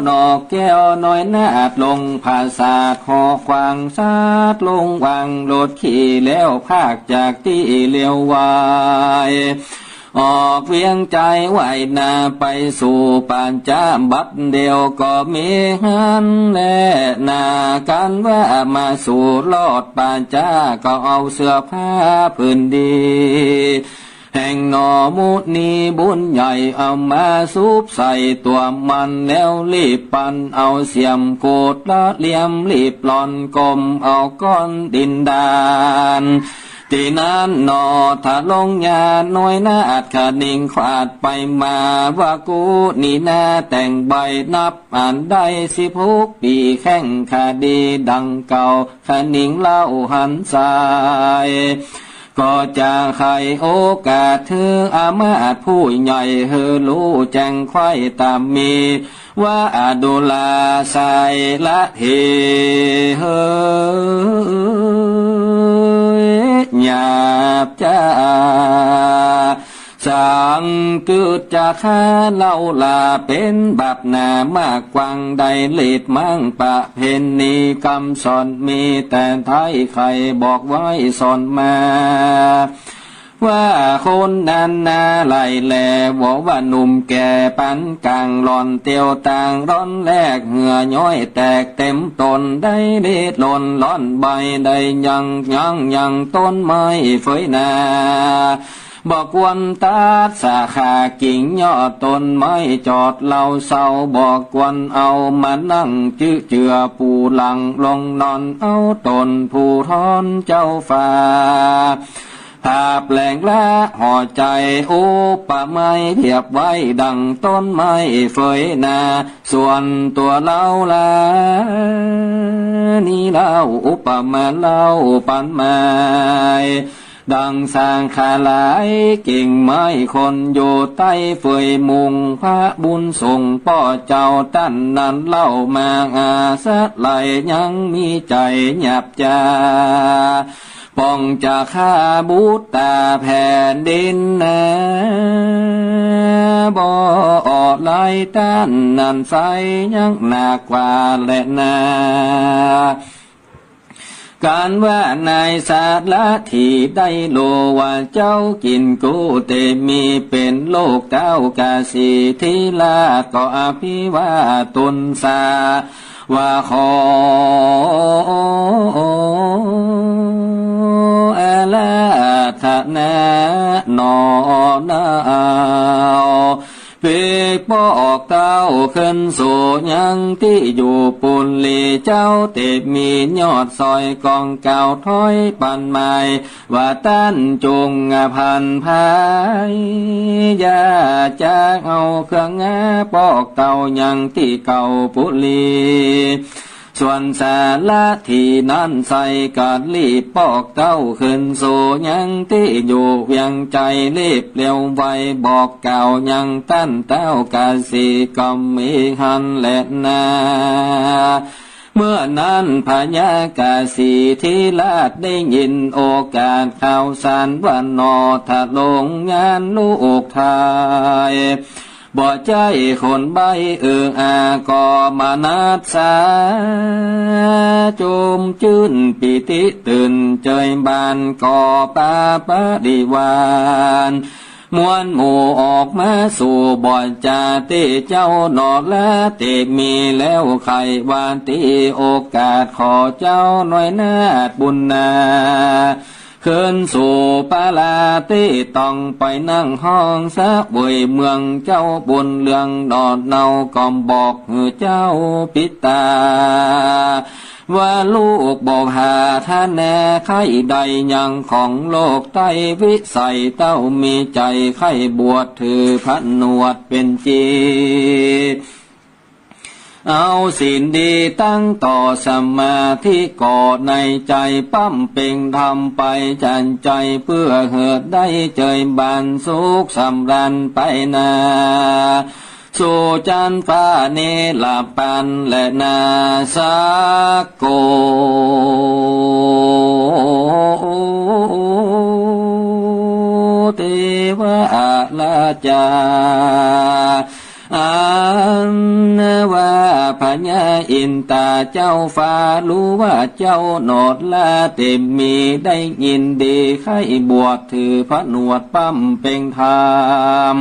หนอแก้วน้อยนาฏ ลงผาสาทหอขวางสาทลงวางรถขี่ แล้วพากจากตี้เลี้ยวไว ออกเวียงใจ๋ไหว้หน้าไปสู่ป่าจ๊า บัดเดี่ยวก็มีหั้นแลนา ก๋านว่ามาสู่รอดป่าจ๊า ก็เอาเสื้อผ้าผืนดี แห่งหนอมุนีบุญใหญ่ เอามาสุบใส่ตั๋วมันแล้วรีบปัน เอาเสียมขูดละเหลี่ยมรีบหล่อน ก้มเอาก้อนดินดาน ตี้นั้นหนอ ทะลงญาณน้อยนาฏขะนิงขวาดไปมา ว่ากูนี้นาแต่งใบนับอันได้สิบหกปี๋ แข้งขาดีดังเก่า ขะนิงเล่าหันสาย ก็จะไขโอกาสหื้ออามาตย์ผู้ใหญ่ หื้อฮู้แจ้งไขว้ต๋ามมี ว่าอดุลาไสยละเถ เฮย หยาบจ๊า สังกึจจาคะเล่าลา เป๋นบาปหนามากกว้าง ได้ฤทธิ์มั้งประเพณี กำสอนมีแต่ไท้ ใค่บอกไว้สอนมา ว่าคนนั้นนาไหล่แล ว่าว่าหนุ่มแก่ปานก๋าง หล่อนเตียวตางร้อนแลก เหื่อย้อยแตกเต๋มต๋น ได้ฤทธิ์หล่นร้อนใบ ได้ยังยังยังต้นไม้เฟยนา บ่ควรตัดสาขากิ่งยอดต้นไม้จอดเล่าเศร้า บ่ควรเอามานั่งจื้อเจือ ปู๋หลังลงนอนเอาต๋นผู้ท้อนเจ้าฟ้า ภาพแหลงละห่อใจ๋ อุปไมยเปรียบไว้ดั่งต้นไม้เฟยนา ส่วนตั๋วเล่าลา นี้เล่าอุปมาเล่าปันหมาย ดั่งสาขาหลายกิ่งไม้ คนอยู่ใต้เฟยมุง พระบุญส่งป้อเจ้าต้านนั้นเล่ามา อาศัยยังมีใจ๋หยาบจ๊า ป้องจะฆ่าบุตรต๋าแผ่นดินนา บ่ออกหลายต้านนั้นไสยังหนักกว่าแลนา กันว่านายสารถีได้ฮู้ว่าเจ้ากิ๋นกู้เตมี เป๋นลูกเต้ากาสีทิราช ก็อภิวาทตุนสา ว่าขออาราธนาหนอนา เป๋นปอกเต้าขึ้นสู่ยังตี้อยู่ปุรี เจ้าเตมียอดซอย กองเก่าถ้อยปันหมาย ว่าต้านจุ่งอภันภาย อย่าจักเอาเครื่องงาปอกเต้ายังตี้เก่าปุรี ส่วนสารถีนั้นไสก็รีบปอกเต้าขึ้นสู่ยังตี้อยู่เวียงใจ๋ รีบเร็วไวบอกกล่าวยังต้านเต้ากาสีก็มีหั้นแลนา เมื่อนั้นพญากาสีทิราชได้ยินโอกาสข่าวสารว่าหนอ ทะลงญาณลูกไท้ บ่ใจ้คนใบ้เอออา ก็มนัสสา จุ่มจื้นปีติตื่นเจิยบาน ก็ปาปริวาร มวลหมู่ออกมาสู่บ่อนจาตี้เจ้าหนอละเตมี แล้วใค่ว่าตี้โอกาสขอเจ้าน้อยนาฏบุญนา ขึ้นสู่ปาลาตี้ต้องไปนั่งห้องเสวยเมืองเจ้าบุญเรืองหนอเนา ก็บอกหื้อเจ้าปิตา ว่าลูกบ่ปรารถนาใค่ใดยังของโลกใต้ วิสัยเต้ามีใจ๋ใค่บวชถือผนวชเป๋นจี เอาศีลดีตั้งต่อสมาธิก่อในใจ๋ บำเพ็งธรรมไปจันใจ๋ เปื้อหื้อได้เจิยบานสุขสำราญไปนา สู่จันฟ้านิรปานแลนา สักโก เตวะราชา อันว่าพญาอินตาเจ้าฟ้าฮู้ว่าเจ้าหนอละเตมีได้ยินดีใค่บวชถือผนวชบำเพ็งธรรม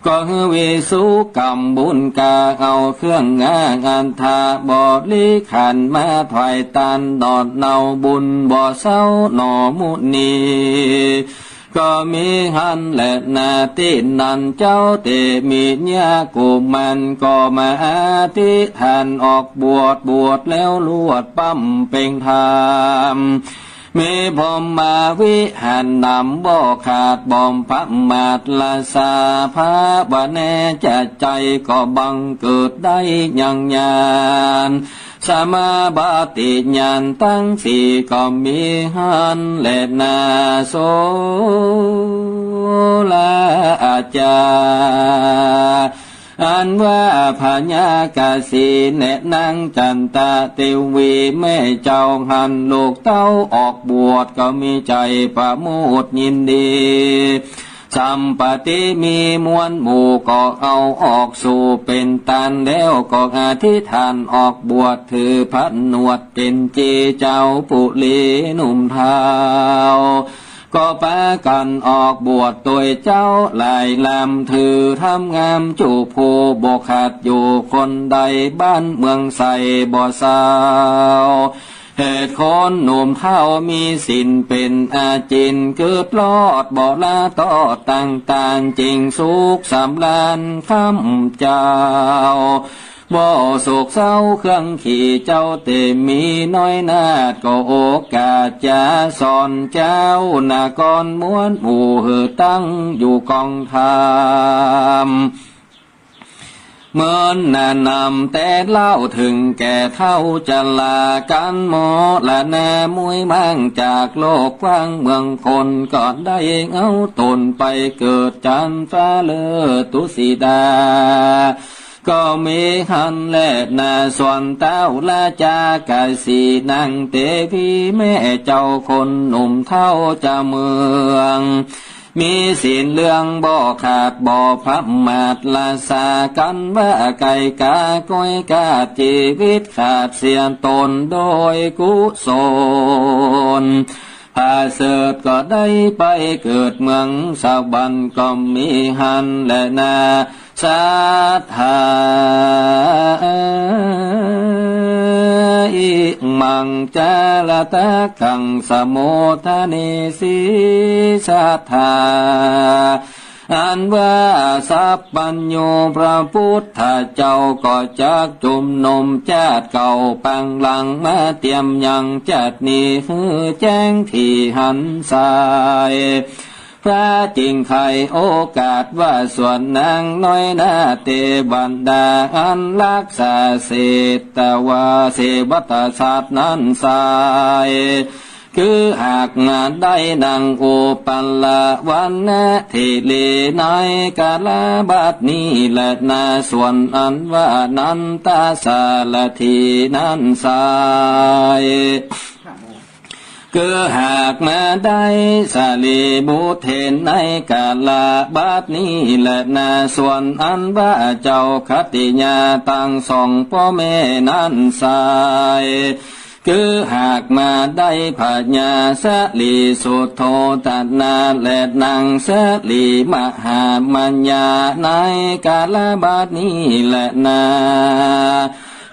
ก็หื้อวิสุกรรมบุญกาเอาเครื่องงาอัฐบริขารมาถวายตานหนอเนา บุญบ่เศร้าหนอมุนี ก็มีหั้นแลนา ตี้นั้นเจ้าเตมียะกุมารก็มาอธิษฐานออกบวช บวชแล้วลวดบำเพ็งธรรม มีพรหมวิหารนำบ่ขาดบ่ประมาท ละสาภาวนาจะใจ๋ก็บังเกิดได้ยังญาณ สมาบัติญาณตังสี่ก็มีหั้นแลนา โสราอาจารย์ อันว่าพญากาสีแนะนางจันตะเตวีแม่เจ้าหั้นลูกเต้าออกบวชก็มีใจ๋ประโมทย์ยินดี สัมปติมีมวลหมู่ก็เอาออกสู่เป๋นตานแล้วก็อธิษฐานออกบวชถือผนวดเป๋นจีเจ้าปุรีหนุ่มเฒ่า ก็ปากั๋นออกบวชตวยเจ้าหลายลำ ถือธรรมงามจุผู้บ่ขาดอยู่คนใด บ้านเมืองใสบ่เศร้า เหตุคนหนุ่มเฒ่ามีศีลเป๋นอาจิณ กึ๊ดรอดบ่ละตอดต่างๆ จิ่งสุขสำราญค่ำเจ้า บ่โศกเศร้าเครื่องขีเจ้าเตมีน้อยนาฏ ก็โอกาสจะสอนเจ้านครมวลหมู่หื้อตั้งอยู่กองธรรม เหมือนนานำแต่เล่าเถิงแก่เฒ่าจรากั๋นมรณะมุ้ยมั่งจากโลกกว้างเมืองคน ก็ได้เอาต๋นไปเกิดจันฟ้าเลิศตุสิดา ก็มีหั้นแลนา ส่วนเต้าราชากาสีนางเตวีแม่เจ้าคนหนุ่มเฒ่าจาเมือง มีศีลเรื่องบ่ขาดบ่ประมาท ละสากั๋นว่าไก่กาก้อยกาดจีวิตขาดเสียตนโดยกุศล ผาเสริฐก็ได้ไปเกิดเมืองสวรรค์ก็มีหั้นแลนา สัทธา อิมังจาระตะกังสโมทะเนสิ สัทธา อันว่าสัพพัญญูพระพุทธเจ้าก็จักจุมนุมจาติเก่าปังหลังมาเตียมยังจาตินี้หื้อแจ้งถี่หันใส พระจิ่งไขโอกาสว่าส่วนนางน้อยนาเตวันดาอันรักษาเศรษฐวาเสวัตสัตว์นั้นไส คือหากมาได้นางอุปลวรรณเถรีในกาลบัดนี้แลนา ส่วนอันว่านันทสารถีนั้นไส คือหากมาได้สารีบุตรเถรในกาลบัดนี้แลนา ส่วนอันว่าเจ้าขัตติยาตังสองป้อแม่นั้นไส คือหากมาได้พญาสารีสุโธทนาและนางสารีมหามัญญาในกาลบัดนี้แลนา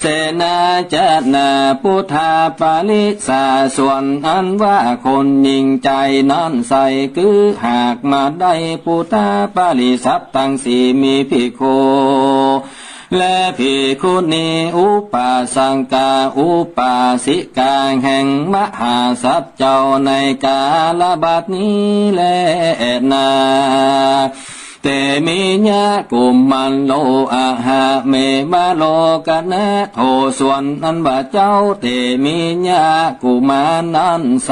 เสนาจนาปุทธาปริสา ส่วนอันว่าคนหญิงใจ๋นั้นไส คือหากมาได้ปุทธปริสาตังสี่มีภิกขุ และภิกขุณีอุปาสกาอุปาสิกาแห่งมหาสัตว์เจ้าในกาลบัดนี้แลนา เตมียะกุมารโลอะหะเมวะโลกนะโถ ส่วนอันว่าเจ้าเตมียะกุมารนั้นไส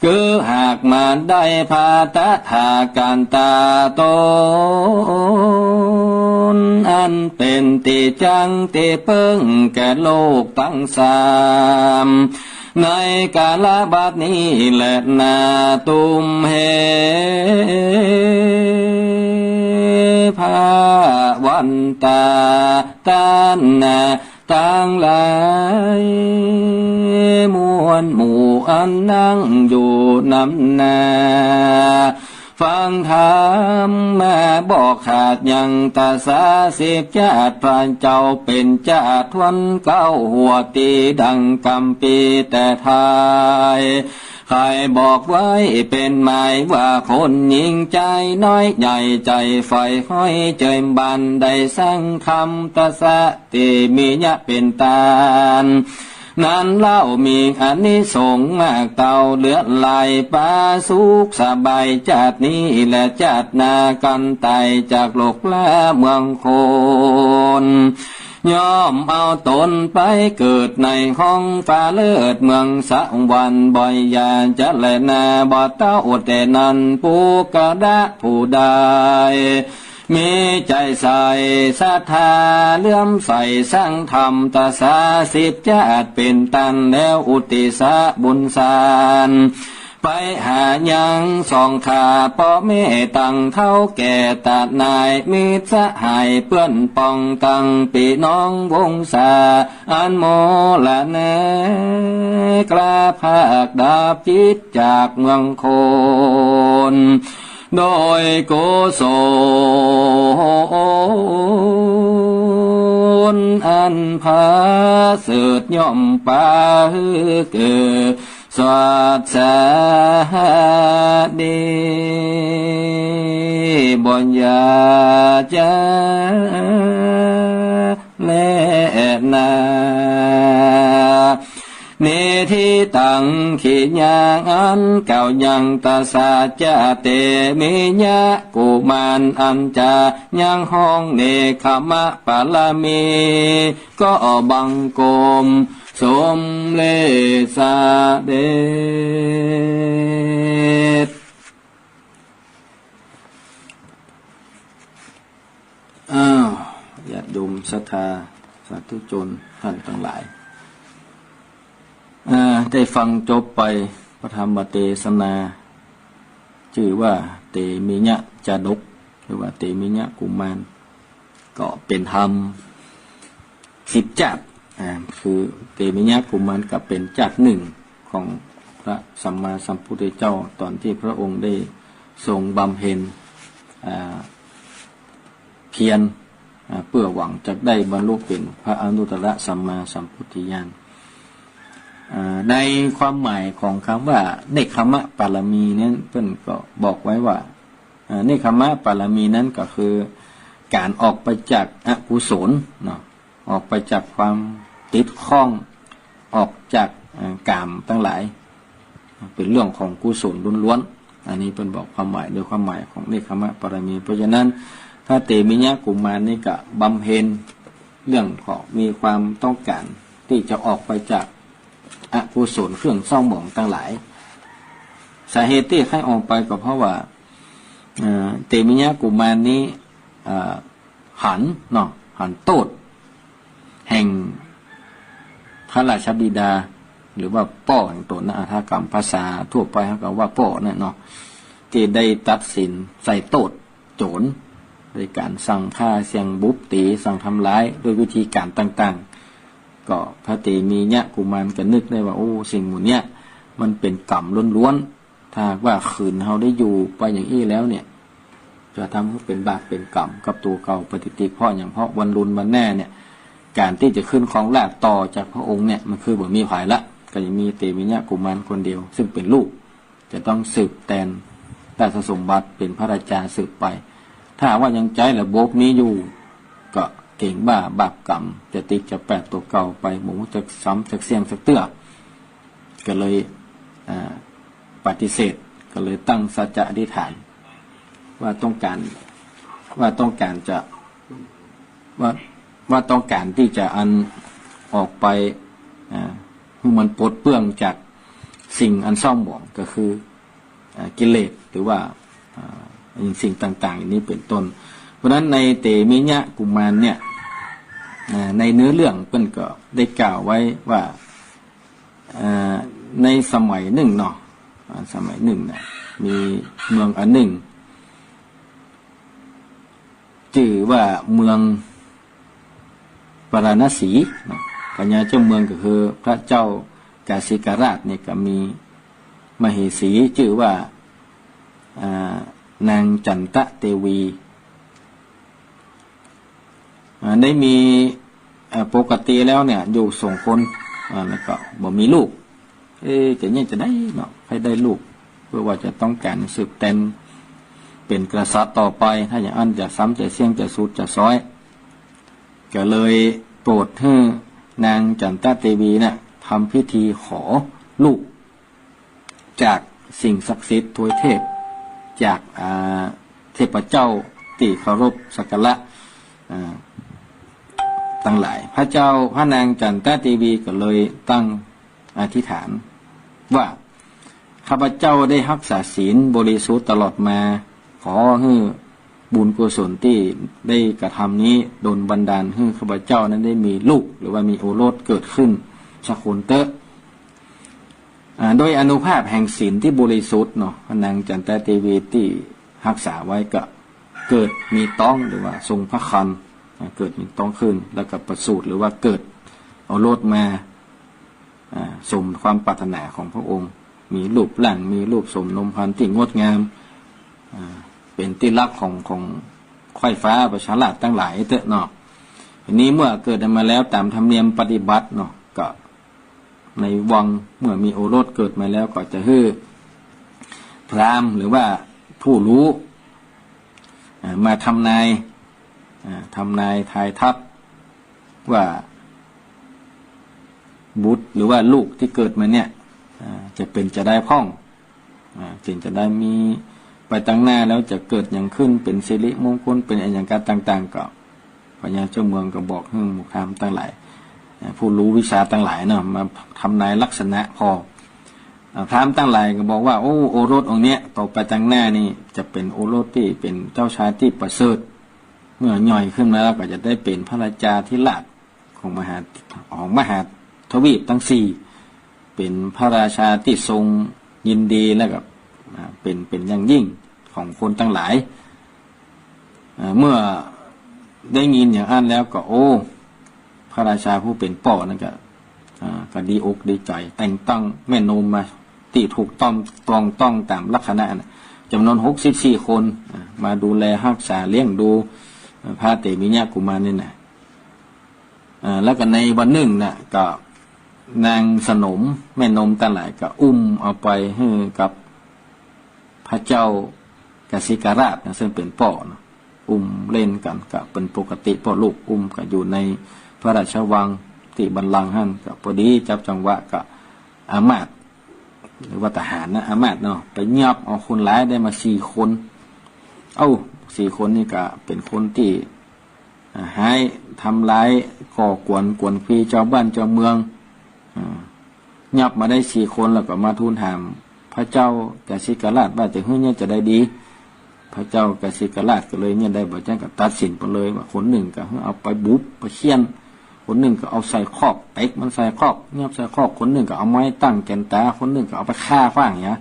คือหากมาได้พระตถาคตาต๋น อันเป๋นตี้จั้งตี้เปิ้งแก่โลกตังสาม ในกาลบัดนี้แลนา ตุมเห ภะวันตา ต้านนาตังหลายมวลหมู่อันนั่งอยู่นำหน้า ฟังธรรมมาบ่ขาดยัง ตสาสิบจาติ พระเจ้าเป๋นจาติทวนเก๊าหัวตี้ดังกำปีแต่ท้าย ใค่บอกไว้เป๋นหมายว่าคนหญิงใจ๋น้อยใหญ่ใจ๋ใฝ่ห้อยเจิมบันได้สังธรรมตะสะ เตมิยะเป๋นต้าน นั้นเล่ามีอานิสงส์มากเต้าเหลือหลาย ปาสุขสบายจาตินี้และจาติหน้ากั๋นต๋ายจากโลกละเมืองคน ย่อมเอาต๋นไปเกิดในห้องฟ้าเลิศเมืองสวรรค์บ่อยอย่าจะแลนา บ่เต้าแต่นั้นปุคคละผู้ใด มีใจ๋ใส่ศรัทธาเลื่อมใสสังธรรมตะสาสิบจาติเป๋นต้านแล้วอุทิศบุญสาร ไปหายังสองข้าป้อแม่ตังเฒ่าแก่ตานายมิตรสหายเปื้อนป้องตังปี้น้องวงศา อันมรณะกล้าพรากดับจิตจากเมืองคน โดยกุศลอันประเสริฐย่อมปาหื้อเกิดสวัสดีบ่อย่าจะ แลนา นิฏฐิตัง กิริยาอันกล่าวยังตะสาจะ เตมิยะกุมารอันจะยังฮ้องเนกขมะปารมี ก็บังคมสมเร็จเสด็จ อ้าว ญาติโยมศรัทธาสาธุชนต้านตังหลาย อ่า ได้ฟังจบไปพระธรรมเตสนา จื้อว่าเตมิยะจาดก หรือว่าเตมิยะกุมาร ก็เป๋นธรรมสิบจาติ อ่า คือเตมิยะกุมารก็เป๋นจาตินึ่งของพระสัมมาสัมพุทธเจ้า ต๋อนตี้พระองค์ได้ทรงบำเพ็ญ อ่า เพียร อ่า เปื้อหวังจะได้บรรลุเป๋นพระอนุตตรสัมมาสัมโพธิญาณ อ่า ในความหมายของกำว่าเนกขมะปารมีนั้น เปิ้นก็บอกไว้ว่า อ่า เนกขมะปารมีนั้นก็คือก๋านออกไปจากอกุศลเนาะ ออกไปจากความติดข้อง ออกจาก เอ่อ กามตังหลาย เป๋นเรื่องของกุศลล้วนๆ อันนี้เปิ้นบอกความหมายโดยความหมายของเนกขมะปารมี เพราะฉะนั้นพระเตมิยะกุมารนี่ก็บำเพ็ญเรื่องของมีความต้องก๋านตี้จะออกไปจากอกุศลเครื่องเศร้าหมองตังหลาย สาเหตุตี้ใค่ออกไปก็เพราะว่า เอ่อ เตมิยะกุมารนี้ เอ่อ หันเนาะ หันโต้ษแห่งพระราชบิดา หรือว่าป้อแห่งต๋นนะ อ่า ถ้ากำภาษาทั่วไปเฮาก็ว่าป้อนั่นเนาะ ตี้ได้ตัดสินใส่โต้ษโจ๋ร โดยก๋านสั่งฆ่า สั่งบุบตี๋ สั่งทำร้ายด้วยวิธีก๋านต่างๆ ก็พระเตมิยะกุมารก็นึกได้ว่า โอ้ สิ่งหมู่เนี้ยมันเป๋นกรรมล้วนๆ ถ้าหากว่าขืนเฮาได้อยู่ไปอย่างอี้แล้วเนี่ย จะทำหื้อเป๋นบาปเป๋นกรรมกับตั๋วเก่าไปติดๆ เพราะหยัง เพราะวันลุนวันแน่เนี่ย ก๋านตี้จะขึ้นครองราชย์ต่อจากพระองค์เนี่ย มันคือบ่มีใผละ ก็ยังมีเตมิยะกุมารคนเดียว ซึ่งเป๋นลูก จะต้องสืบแตนราชสมบัติเป๋นพระราชาสืบไป ถ้าหากว่ายังใจ๊ระบบนี้อยู่ ก็เก๋งว่าบาปกรรมจะติดจะแปดตั๋วเก่าไป บ่ฮู้จักซ้ำจักเสี้ยงสักเตื้อ ก็เลย อ่า ปฏิเสธ ก็เลยตั้งสัจจะอธิษฐาน ว่าต้องก๋าน ว่าต้องก๋านจะ ว่า ว่าต้องก๋านตี้จะอันออกไป อ่า หื้อมันปลดเปลื้องจากสิ่งอันเศร้าหมอง ก็คือ อ่า กิเลส หรือว่า อ่า สิ่งต่างๆ อย่างนี้เป๋นต้น เพราะฉะนั้นในเตมิยะกุมารเนี่ย อ่า ในเนื้อเรื่องเปิ้นก็ได้กล่าวไว้ว่า อ่า ในสมัยนึ่งเนาะ อ่า สมัยนึ่งเนี่ย มีเมืองอันนึ่ง จื้อว่าเมืองปาราณสีเนาะ พญาเจ้าเมืองก็คือพระเจ้ากาสิกราชเนี่ยก็มีมเหสีจื้อว่า อ่า นางจันตะเตวี อ่า ได้มี อ่า ปกติแล้วเนี่ยอยู่สองคน อ่า แล้วก็บ่มีลูก เอ๊ะ จะเยียะจาใดเนาะ ใค่ได้ลูก เปื้อว่าจะต้องก๋านสืบแตนเป๋นกษัตริย์ต่อไป ถ้าอย่างอั้นจะซ้ำจะเสี้ยงจะสูดจะซ้อย ก็เลยโปรดหื้อนางจันตะเตวีเนี่ยทำพิธีขอลูก จากสิ่งศักดิ์สิทธิ์ทวยเทพ จาก อ่า เทพเจ้าตี้เคารพสักการะ อ่า ตังหลาย พระเจ้า พระนางจันตะเตวีก็เลยตั้งอธิษฐานว่า ข้าพเจ้าได้ฮักษาศีลบริสุทธิ์ตลอดมา ขอหื้อบุญกุศลตี้ได้กระทำนี้ดลบันดาลหื้อข้าพเจ้านั้นได้มีลูก หรือว่ามีโอรสเกิดขึ้นสักคนเต๊อะ อ่า โดยอานุภาพแห่งศีลตี้บริสุทธิ์เนาะ พระนางจันตะเตวีตี้ฮักษาไว้ก็เกิดมีต๊อง หรือว่าทรงพระครรภ์ อ่า เกิดมีต๊องขึ้น แล้วก็ประสูติ หรือว่าเกิดโอรสมา อ่า สมความปรารถนาของพระองค์ มีรูปร่าง มีรูปโสมนมพรรณตี้งดงาม อ่า เป๋นตี้ฮักของ ของใคว่ฟ้าประชาราษฎร์ตังหลายเต๊อะเนาะ ทีนี้เมื่อเกิดมาแล้วต๋ามธรรมเนียมปฏิบัติเนาะ ก็ในวังเมื่อมีโอรสเกิดมาแล้วก็จะหื้อพราหมณ์หรือว่าผู้ฮู้ อ่า มาทำนาย อ่า ทำนายทายทักว่าบุตรหรือว่าลูกตี้เกิดมาเนี่ย อ่า จะเป๋นจาใดพ่อง อ่า เป๋นจาใดมีไปตังหน้าแล้วจะเกิดหยังขึ้น เป๋นสิริมงคล เป๋นอะหยังก๋านต่างๆ ก็พญาเจ้าเมืองก็บอกหื้อหมู่พราหมณ์ตังหลาย อ่า ผู้ฮู้วิชาตังหลายเนาะ มาทำนายลักษณะพ่อง อ่า พราหมณ์ตังหลายก็บอกว่า โอ้ โอรสองค์เนี้ยต่อไปตังหน้านี่จะเป๋นโอรสตี้เป๋นเจ้าชายตี้ประเสริฐ เมื่อใหญ่ขึ้นมาแล้วก็จะได้เป๋นพระราชาธิราชของมหา ของมหาทวีปตังสี่ เป๋นพระราชาตี้ทรงยินดีแล้วก็ อ่า เป๋น เป๋นอย่างยิ่งของคนตังหลาย อ่า เมื่อได้ยินอย่างอั้นแล้วก็ โอ้ พระราชาผู้เป๋นป้อนั้นก็ อ่า ก็ดีอกดีใจ๋ แต่งตั้งแม่นมมาตี้ถูกต้อง ตรงต้องต๋ามลักษณะน่ะ จ๋ำนวนหกสิบสี่คน อ่า มาดูแลฮักษาเลี้ยงดู อ่า พระเตมิยะกุมารนี่นะ อ่า แล้วก็ในวันนึ่งน่ะ ก็นางสนมแม่นมตังหลายก็อุ้มเอาไปหื้อกับพระเจ้ากสิกราชนะ ซึ่งเป๋นป้อนะ อุ้มเล่นกั๋นก็เป๋นปกติป้อลูกอุ้มกั๋นอยู่ในพระราชวังตี้บัลลังก์หั้น ก็พอดีจับจังหวะก็อามาตย์ หรือว่าทหารนะ อามาตย์เนาะ ไปยับเอาคนร้ายได้มาสี่คน เอ้า สี่คนนี่ก็เป๋นคนตี้ อ่า ฮ้ายทำร้ายก่อกวนกวนเขวจาวบ้านจาวเมือง อ่า ยับมาได้สี่คนแล้วก็มาทูลถามพระเจ้ากสิกราชว่าจะหื้อเยียะจาใดดี พระเจ้ากสิกราชก็เลยเยียะได้บ่แจ้งก็ตัดสินไปเลยว่าคนนึ่งก็หื้อเอาไปบุบไปเฆี่ยน คนนึ่งก็เอาใส่คอก เต็กมันใส่คอก ยับใส่คอก คนนึ่งก็เอาไม้ตั้งแก่นต๋า คนนึ่งก็เอาไปฆ่าฟ้างเหีย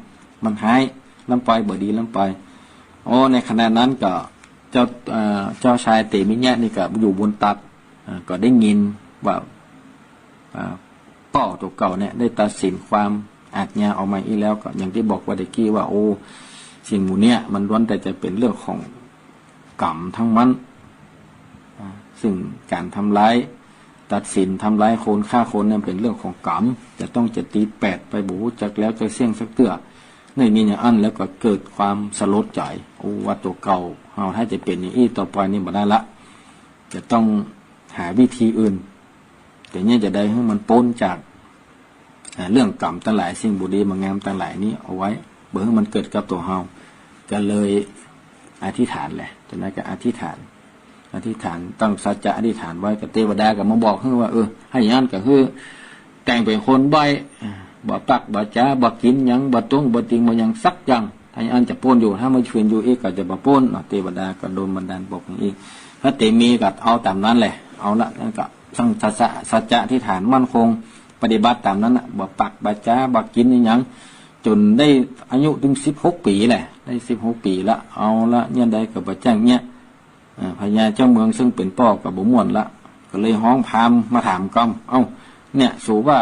มันฮ้ายล้ำไป บ่ดีล้ำไป โอ้ ในขณะนั้นก็ เจ้า เอ่อ เจ้าชายเตมิยะนี่ก็อยู่บนตัก อ่า ก็ได้ยินว่า อ่า ป้อตั๋วเก่าเนี่ยได้ตัดสินความอาญาออกมาอี้แล้ว ก็อย่างตี้บอกว่าตะกี้ว่า โอ้ สิ่งหมู่เนี้ยมันล้วนแต่จะเป๋นเรื่องของกรรมตังนั้น อ่า ซึ่งก๋านทำร้าย ตัดสินทำร้ายคน ฆ่าคนเนี่ยเป๋นเรื่องของกรรม จะต้องจะตีแปดไป บ่ฮู้จักแล้วจักเสี้ยงสักเตื้อ ได้ยินอย่างอั้นแล้วก็เกิดความสลดใจ๋ โอ้ ว่าตั๋วเก่าเฮาถ้าจะเป๋นอย่างอี้ต่อไปนี่บ่ได้ละ จะต้องหาวิธีอื่น แต่เนี่ยจะได้หื้อมันป๊นจาก อ่า เรื่องกรรมตังหลาย สิ่งบ่ดีบ่งามตังหลายนี้เอาไว้ บ่หื้อมันเกิดกับตั๋วเฮา ก็เลยอธิษฐานแหละ จากนั้นก็อธิษฐาน อธิษฐาน ตั้งสัจจะอธิษฐานไว้ก็เตวดาก็มาบอกหื้อว่า เออ ถ้าอย่างนั้นก็หื้อแต่งเป๋นคนใบ้ อ่า บ่ปากบ่จ๋า บ่กิ๋นหยัง บ่ตุ้งบ่ติ่ง บ่หยังสักอย่าง ถ้าอย่างนั้นจะป๊นอยู่ ถ้ามาคืนอยู่อีกก็จะบ่ป๊นเนาะ เตวดาก็ดลบันดาลบอกหื้ออีก พระเตมีก็เอาต๋ามนั้นแหละ เอาละ นั้นก็ตั้งสัจจะ สัจจะอธิษฐานมั่นคง ปฏิบัติต๋ามนั้นน่ะ บ่ปากบ่จ๋า บ่กิ๋นอะหยัง จ๋นได้อายุเถิงสิบหกปี๋แหละ ได้สิบหกปี๋ละ เอาละ เยียะใดก็บ่แจ้งเยียะ อ่า พญาเจ้าเมืองซึ่งเป๋นป้อก็บ่ม่วนละ ก็เลยฮ้องพราหมณ์มาถามกำ เอ้า เนี่ย สูว่า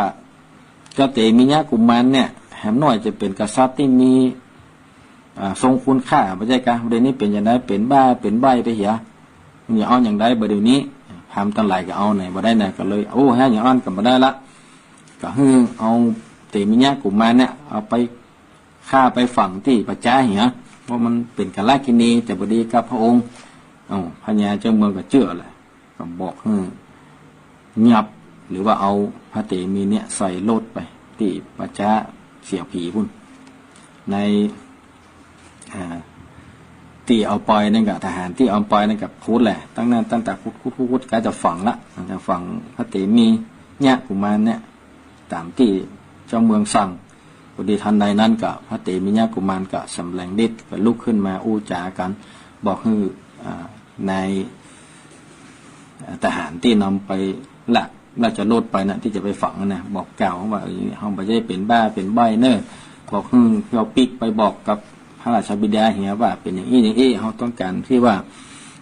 เจ้าเตมิยะกุมารเนี่ย แหมน้อยจะเป๋นกษัตริย์ตี้มี อ่า ทรงคุณค่า บ่ใจ้กา บ่าเดี่ยวนี้เป๋นจาใด เป๋นบ้า เป๋นใบ้ไปเหีย มันจะเอาอย่างใดบ่าเดี่ยวนี้ พราหมณ์ตังหลายก็เอาไหนบ่ได้ไหน ก็เลย โอ้ ถ้าอย่างอั้นก็บ่ได้ละ ก็หื้อเอา เตมิยะกุมารเนี่ยเอาไปฆ่าไปฝังตี้ป่าจ๊าเหีย เพราะมันเป๋นกัลกิณี จะบ่ดีกับพระองค์ เอ้า พญาเจ้าเมืองก็เจื้อแหละ ก็บอกหื้อยับ หรือว่าเอาพระเตมีเนี่ยใส่รถไปตี้ป่าจ๊าเสียผีปู๊น ใน อ่า ตี้เอาไปนั่นก็ ทหารตี้เอาไปนั่นก็ขุดแหละ ตั้งนั้นตั้งแต่ขุด ขุด ขุด ขุด ใก้จะฝังละ จะฝังพระเตมียะกุมารเนี่ย ต๋ามตี้เจ้าเมืองสั่ง พอดีทันใดนั้นก็พระเตมียะกุมารก็สำแดงฤทธิ์ ก็ลุกขึ้นมาอู้จ๋ากั๋น บอกหื้อ อ่า นาย อ่า ทหารตี้นำไปละราชรถไปนะ ตี้จะไปฝังนะ บอกกล่าวว่า เออ เฮาบ่ใจ้เป๋นบ้าเป๋นใบ้เน่อ บอกหื้อเฮาปิ๊กไปบอกกับพระราชบิดาเหียว่าเป๋นอย่างอี้อย่างอี้ เฮาต้องก๋านตี้ว่า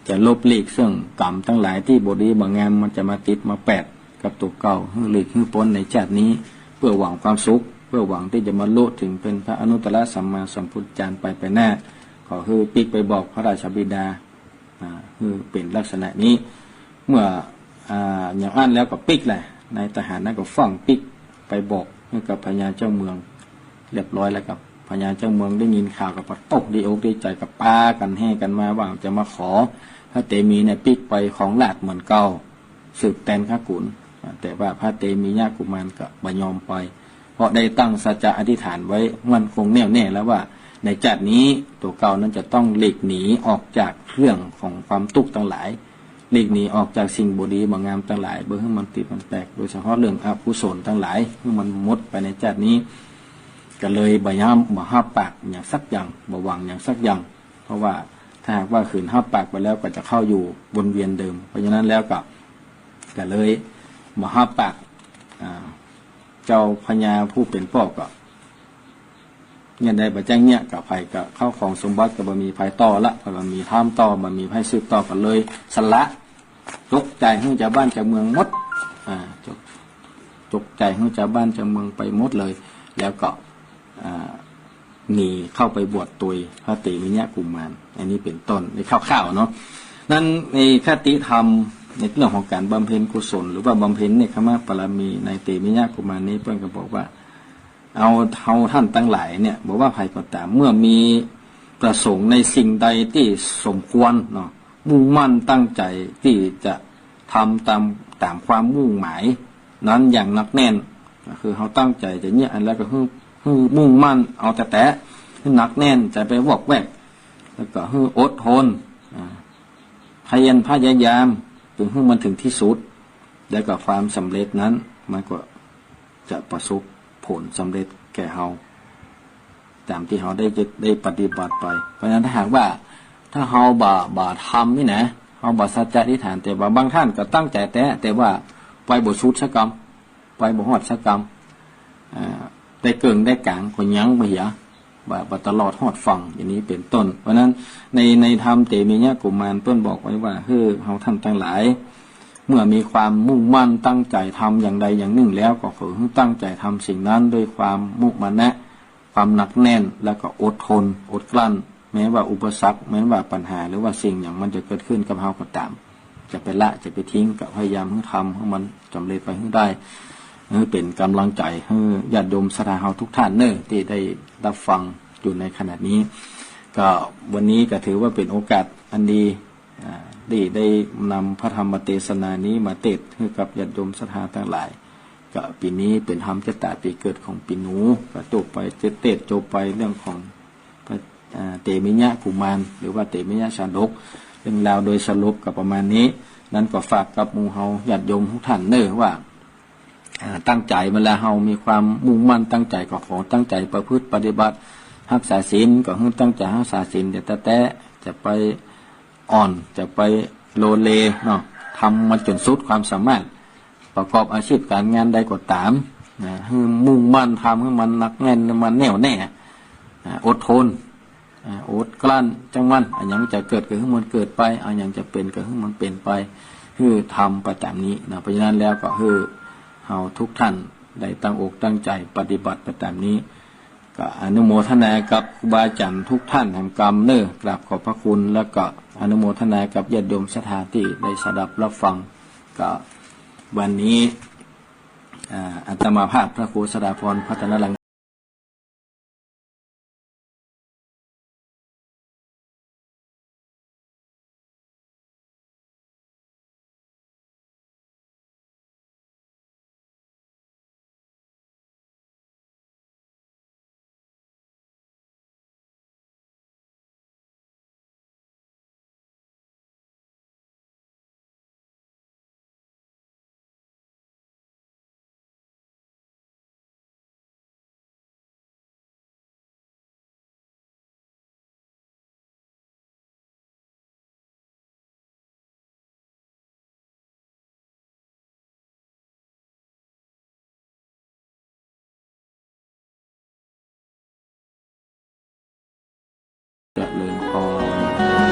จะลบหลีกเสื่องกรรมตังหลายตี้บ่ดีบ่งาม มันจะมาติดมาแปดกับตั๋วเก่า หื้อหลีกหื้อป๊นในจาตินี้ เปื้อหวังความสุข เปื้อหวังตี้จะบรรลุเถิงเป๋นพระอนุตตรสัมมาสัมพุทธเจ้าไป ไปหน้า ขอหื้อปิ๊กไปบอกพระราชบิดา อ่า คือเป๋นลักษณะนี้ เมื่อ อ่า อย่างอั้นแล้วก็ปิ๊กแหละ นายทหารนั้นก็ฟั่งปิ๊กไปบอกหื้อกับพญาเจ้าเมืองเรียบร้อยแล้ว กับพญาเจ้าเมืองได้ยินข่าวก็ตกดีอกดีใจ๋ ก็ปากั๋นแห่กั๋นมาว่าจะมาขอพระเตมีเนี่ยปิ๊กไปครองราชย์เหมือนเก่า สืบแตนขกุล อ่า แต่ว่าพระเตมียะกุมารก็บ่ยอมไป เพราะได้ตั้งสัจจะอธิษฐานไว้มั่นคงแน่วแน่แล้วว่า ในจาตินี้ตั๋วเก่านั้นจะต้องหลีกหนีออกจากเรื่องของความตุ๊กข์ตังหลาย หลีกหนีออกจากสิ่งบ่ดีบ่งามตังหลาย บ่หื้อมันติดมันแปด โดยเฉพาะเรื่องอกุศลตังหลาย หื้อมันหมดไปในจาตินี้ ก็เลยบ่ยอม บ่ฮับปากอย่างสักอย่าง บ่หวังอย่างสักอย่าง เพราะว่าถ้าหากว่าขืนฮับปากไปแล้วก็จะเข้าอยู่วนเวียนเดิม เพราะฉะนั้นแล้วก็ ก็เลยบ่ฮับปาก อ่า เจ้าพญาผู้เป๋นป้อก็ เยียะได้บ่แจ้งเยียะกับใผ ก็ข้าวของสมบัติก็บ่มีใผต่อละ ก็บ่มีถามต่อ บ่มีใผสืบต่อ ก็เลยสละ จกใจ๋หื้อจาวบ้านจาวเมืองหมด อ่า จก จกใจ๋หื้อจาวบ้านจาวเมืองไปหมดเลย แล้วก็ อ่า หนีเข้าไปบวชตวยพระเตมียะกุมาร อันนี้เป๋นต้น ในคร่าวๆเนาะ นั้นในคติธรรมในเรื่องของก๋านบำเพ็ญกุศล หรือว่าบำเพ็ญเนกขัมมปารมีในเตมียะกุมารนี้ เปิ้นก็บอกว่า เอา เฮาท่านตังหลายเนี่ย บ่ว่าใผก็ต๋าม เมื่อมีประสงค์ในสิ่งใดตี้สมควรเนาะ มุ่งมั่นตั้งใจ๋ตี้จะทำต๋าม ต๋ามความมุ่งหมายนั้นอย่างหนักแน่น ก็คือเฮาตั้งใจ๋จะเยียะอันแล้วก็หื้อ หื้อมุ่งมั่นเอาแต๊ๆ หื้อหนักแน่น จะไปวอกแวก แล้วก็หื้ออดทน อ่า เพียรพยายาม จนหื้อมันเถิงตี้สุด แล้วก็ความสำเร็จนั้นมันก็ จะประสบผลสำเร็จแก่เฮา ต๋ามตี้เฮาได้ ได้ปฏิบัติไป เพราะฉะนั้นถ้าหากว่า ถ้าเฮาบ่ บ่ทำนี่นะ เฮาบ่สัจจะอธิษฐาน แต่ว่าบางท่านก็ตั้งใจ๋แต๊ แต่ว่าไปบ่สุดสักกำ ไปบ่ฮอดสักกำ อ่า ได้เกิ่งได้ก๋างก็ยังบ่เหีย บ่ บ่ตลอดฮอดฝั่ง อย่างนี้เป๋นต้น เพราะฉะนั้นใน ในธรรมเตมียะกุมารเปิ้นบอกไว้ว่า เฮ้อ เฮาท่านตังหลาย เมื่อมีความมุ่งมั่นตั้งใจ๋ทำอย่างใดอย่างนึ่งแล้ว ก็ขอหื้อตั้งใจ๋ทำสิ่งนั้นด้วยความมุมานะ ความหนักแน่น แล้วก็อดทน อดกลั้น แม้ว่าอุปสรรค แม้ว่าปัญหา หรือว่าสิ่งหยังมันจะเกิดขึ้นกับเฮาก็ต๋าม จะไปละ จะไปทิ้ง ก็พยายามหื้อทำหื้อมันสำเร็จไปหื้อได้ หื้อเป๋นก๋ำลังใจ๋หื้อญาติโยมศรัทธาเฮาทุกท่านเน่อ ตี้ได้ฮับฟังอยู่ในขณะนี้ ก็วันนี้ก็ถือว่าเป๋นโอกาสอันดี อ่า ตี้ได้นำพระธรรมเตสนานี้มาเตสน์หื้อกับญาติโยมศรัทธาตังหลาย ก็ปี๋นี้เป๋นธรรมชะตาปี๋เกิดของปี๋หนู ก็จบไป เตสน์จบไปเรื่องของพระ อ่า เตมิยะกุมาร หรือว่าเตมิยะชาดก เรื่องราวโดยสรุปก็ประมาณนี้ นั้นก็ฝากกับหมู่เฮาญาติโยมทุกท่านเน่อว่า อ่า ตั้งใจ๋ เวลาเฮามีความมุ่งมั่นตั้งใจ๋ ก็ขอตั้งใจ๋ประพฤติปฏิบัติ ฮักษาศีล ก็หื้อตั้งใจ๋ฮักษาศีลแต๊ๆ จะไปอ่อน จะไปโลเลเนาะ ทำมันจนสุดความสามารถ ประกอบอาชีพก๋านงานใดก็ต๋าม นะ หื้อมุ่งมั่นทำหื้อมันหนักแน่น มันแน่วแน่ อ่า อดทน อ่า อดกลั้น จังมัน อะหยังจะเกิดก็หื้อมันเกิดไป อะหยังจะเป๋นก็หื้อมันเป๋นไป หื้อทำไปต๋ามนี้นะ เพราะฉะนั้นแล้วก็หื้อเฮาทุกท่านได้ตั้งอกตั้งใจ๋ปฏิบัติไปต๋ามนี้ ก็อนุโมทนากับครูบาอาจ๋ารย์ทุกท่านแหมกำเน่อ กราบขอบพระคุณ แล้วก็อนุโมทนากับญาติโยมศรัทธาตี้ได้สดับฮับฟัง ก็วันนี้ อ่า อาตมาภาพพระครูสดาพรพัฒนรัง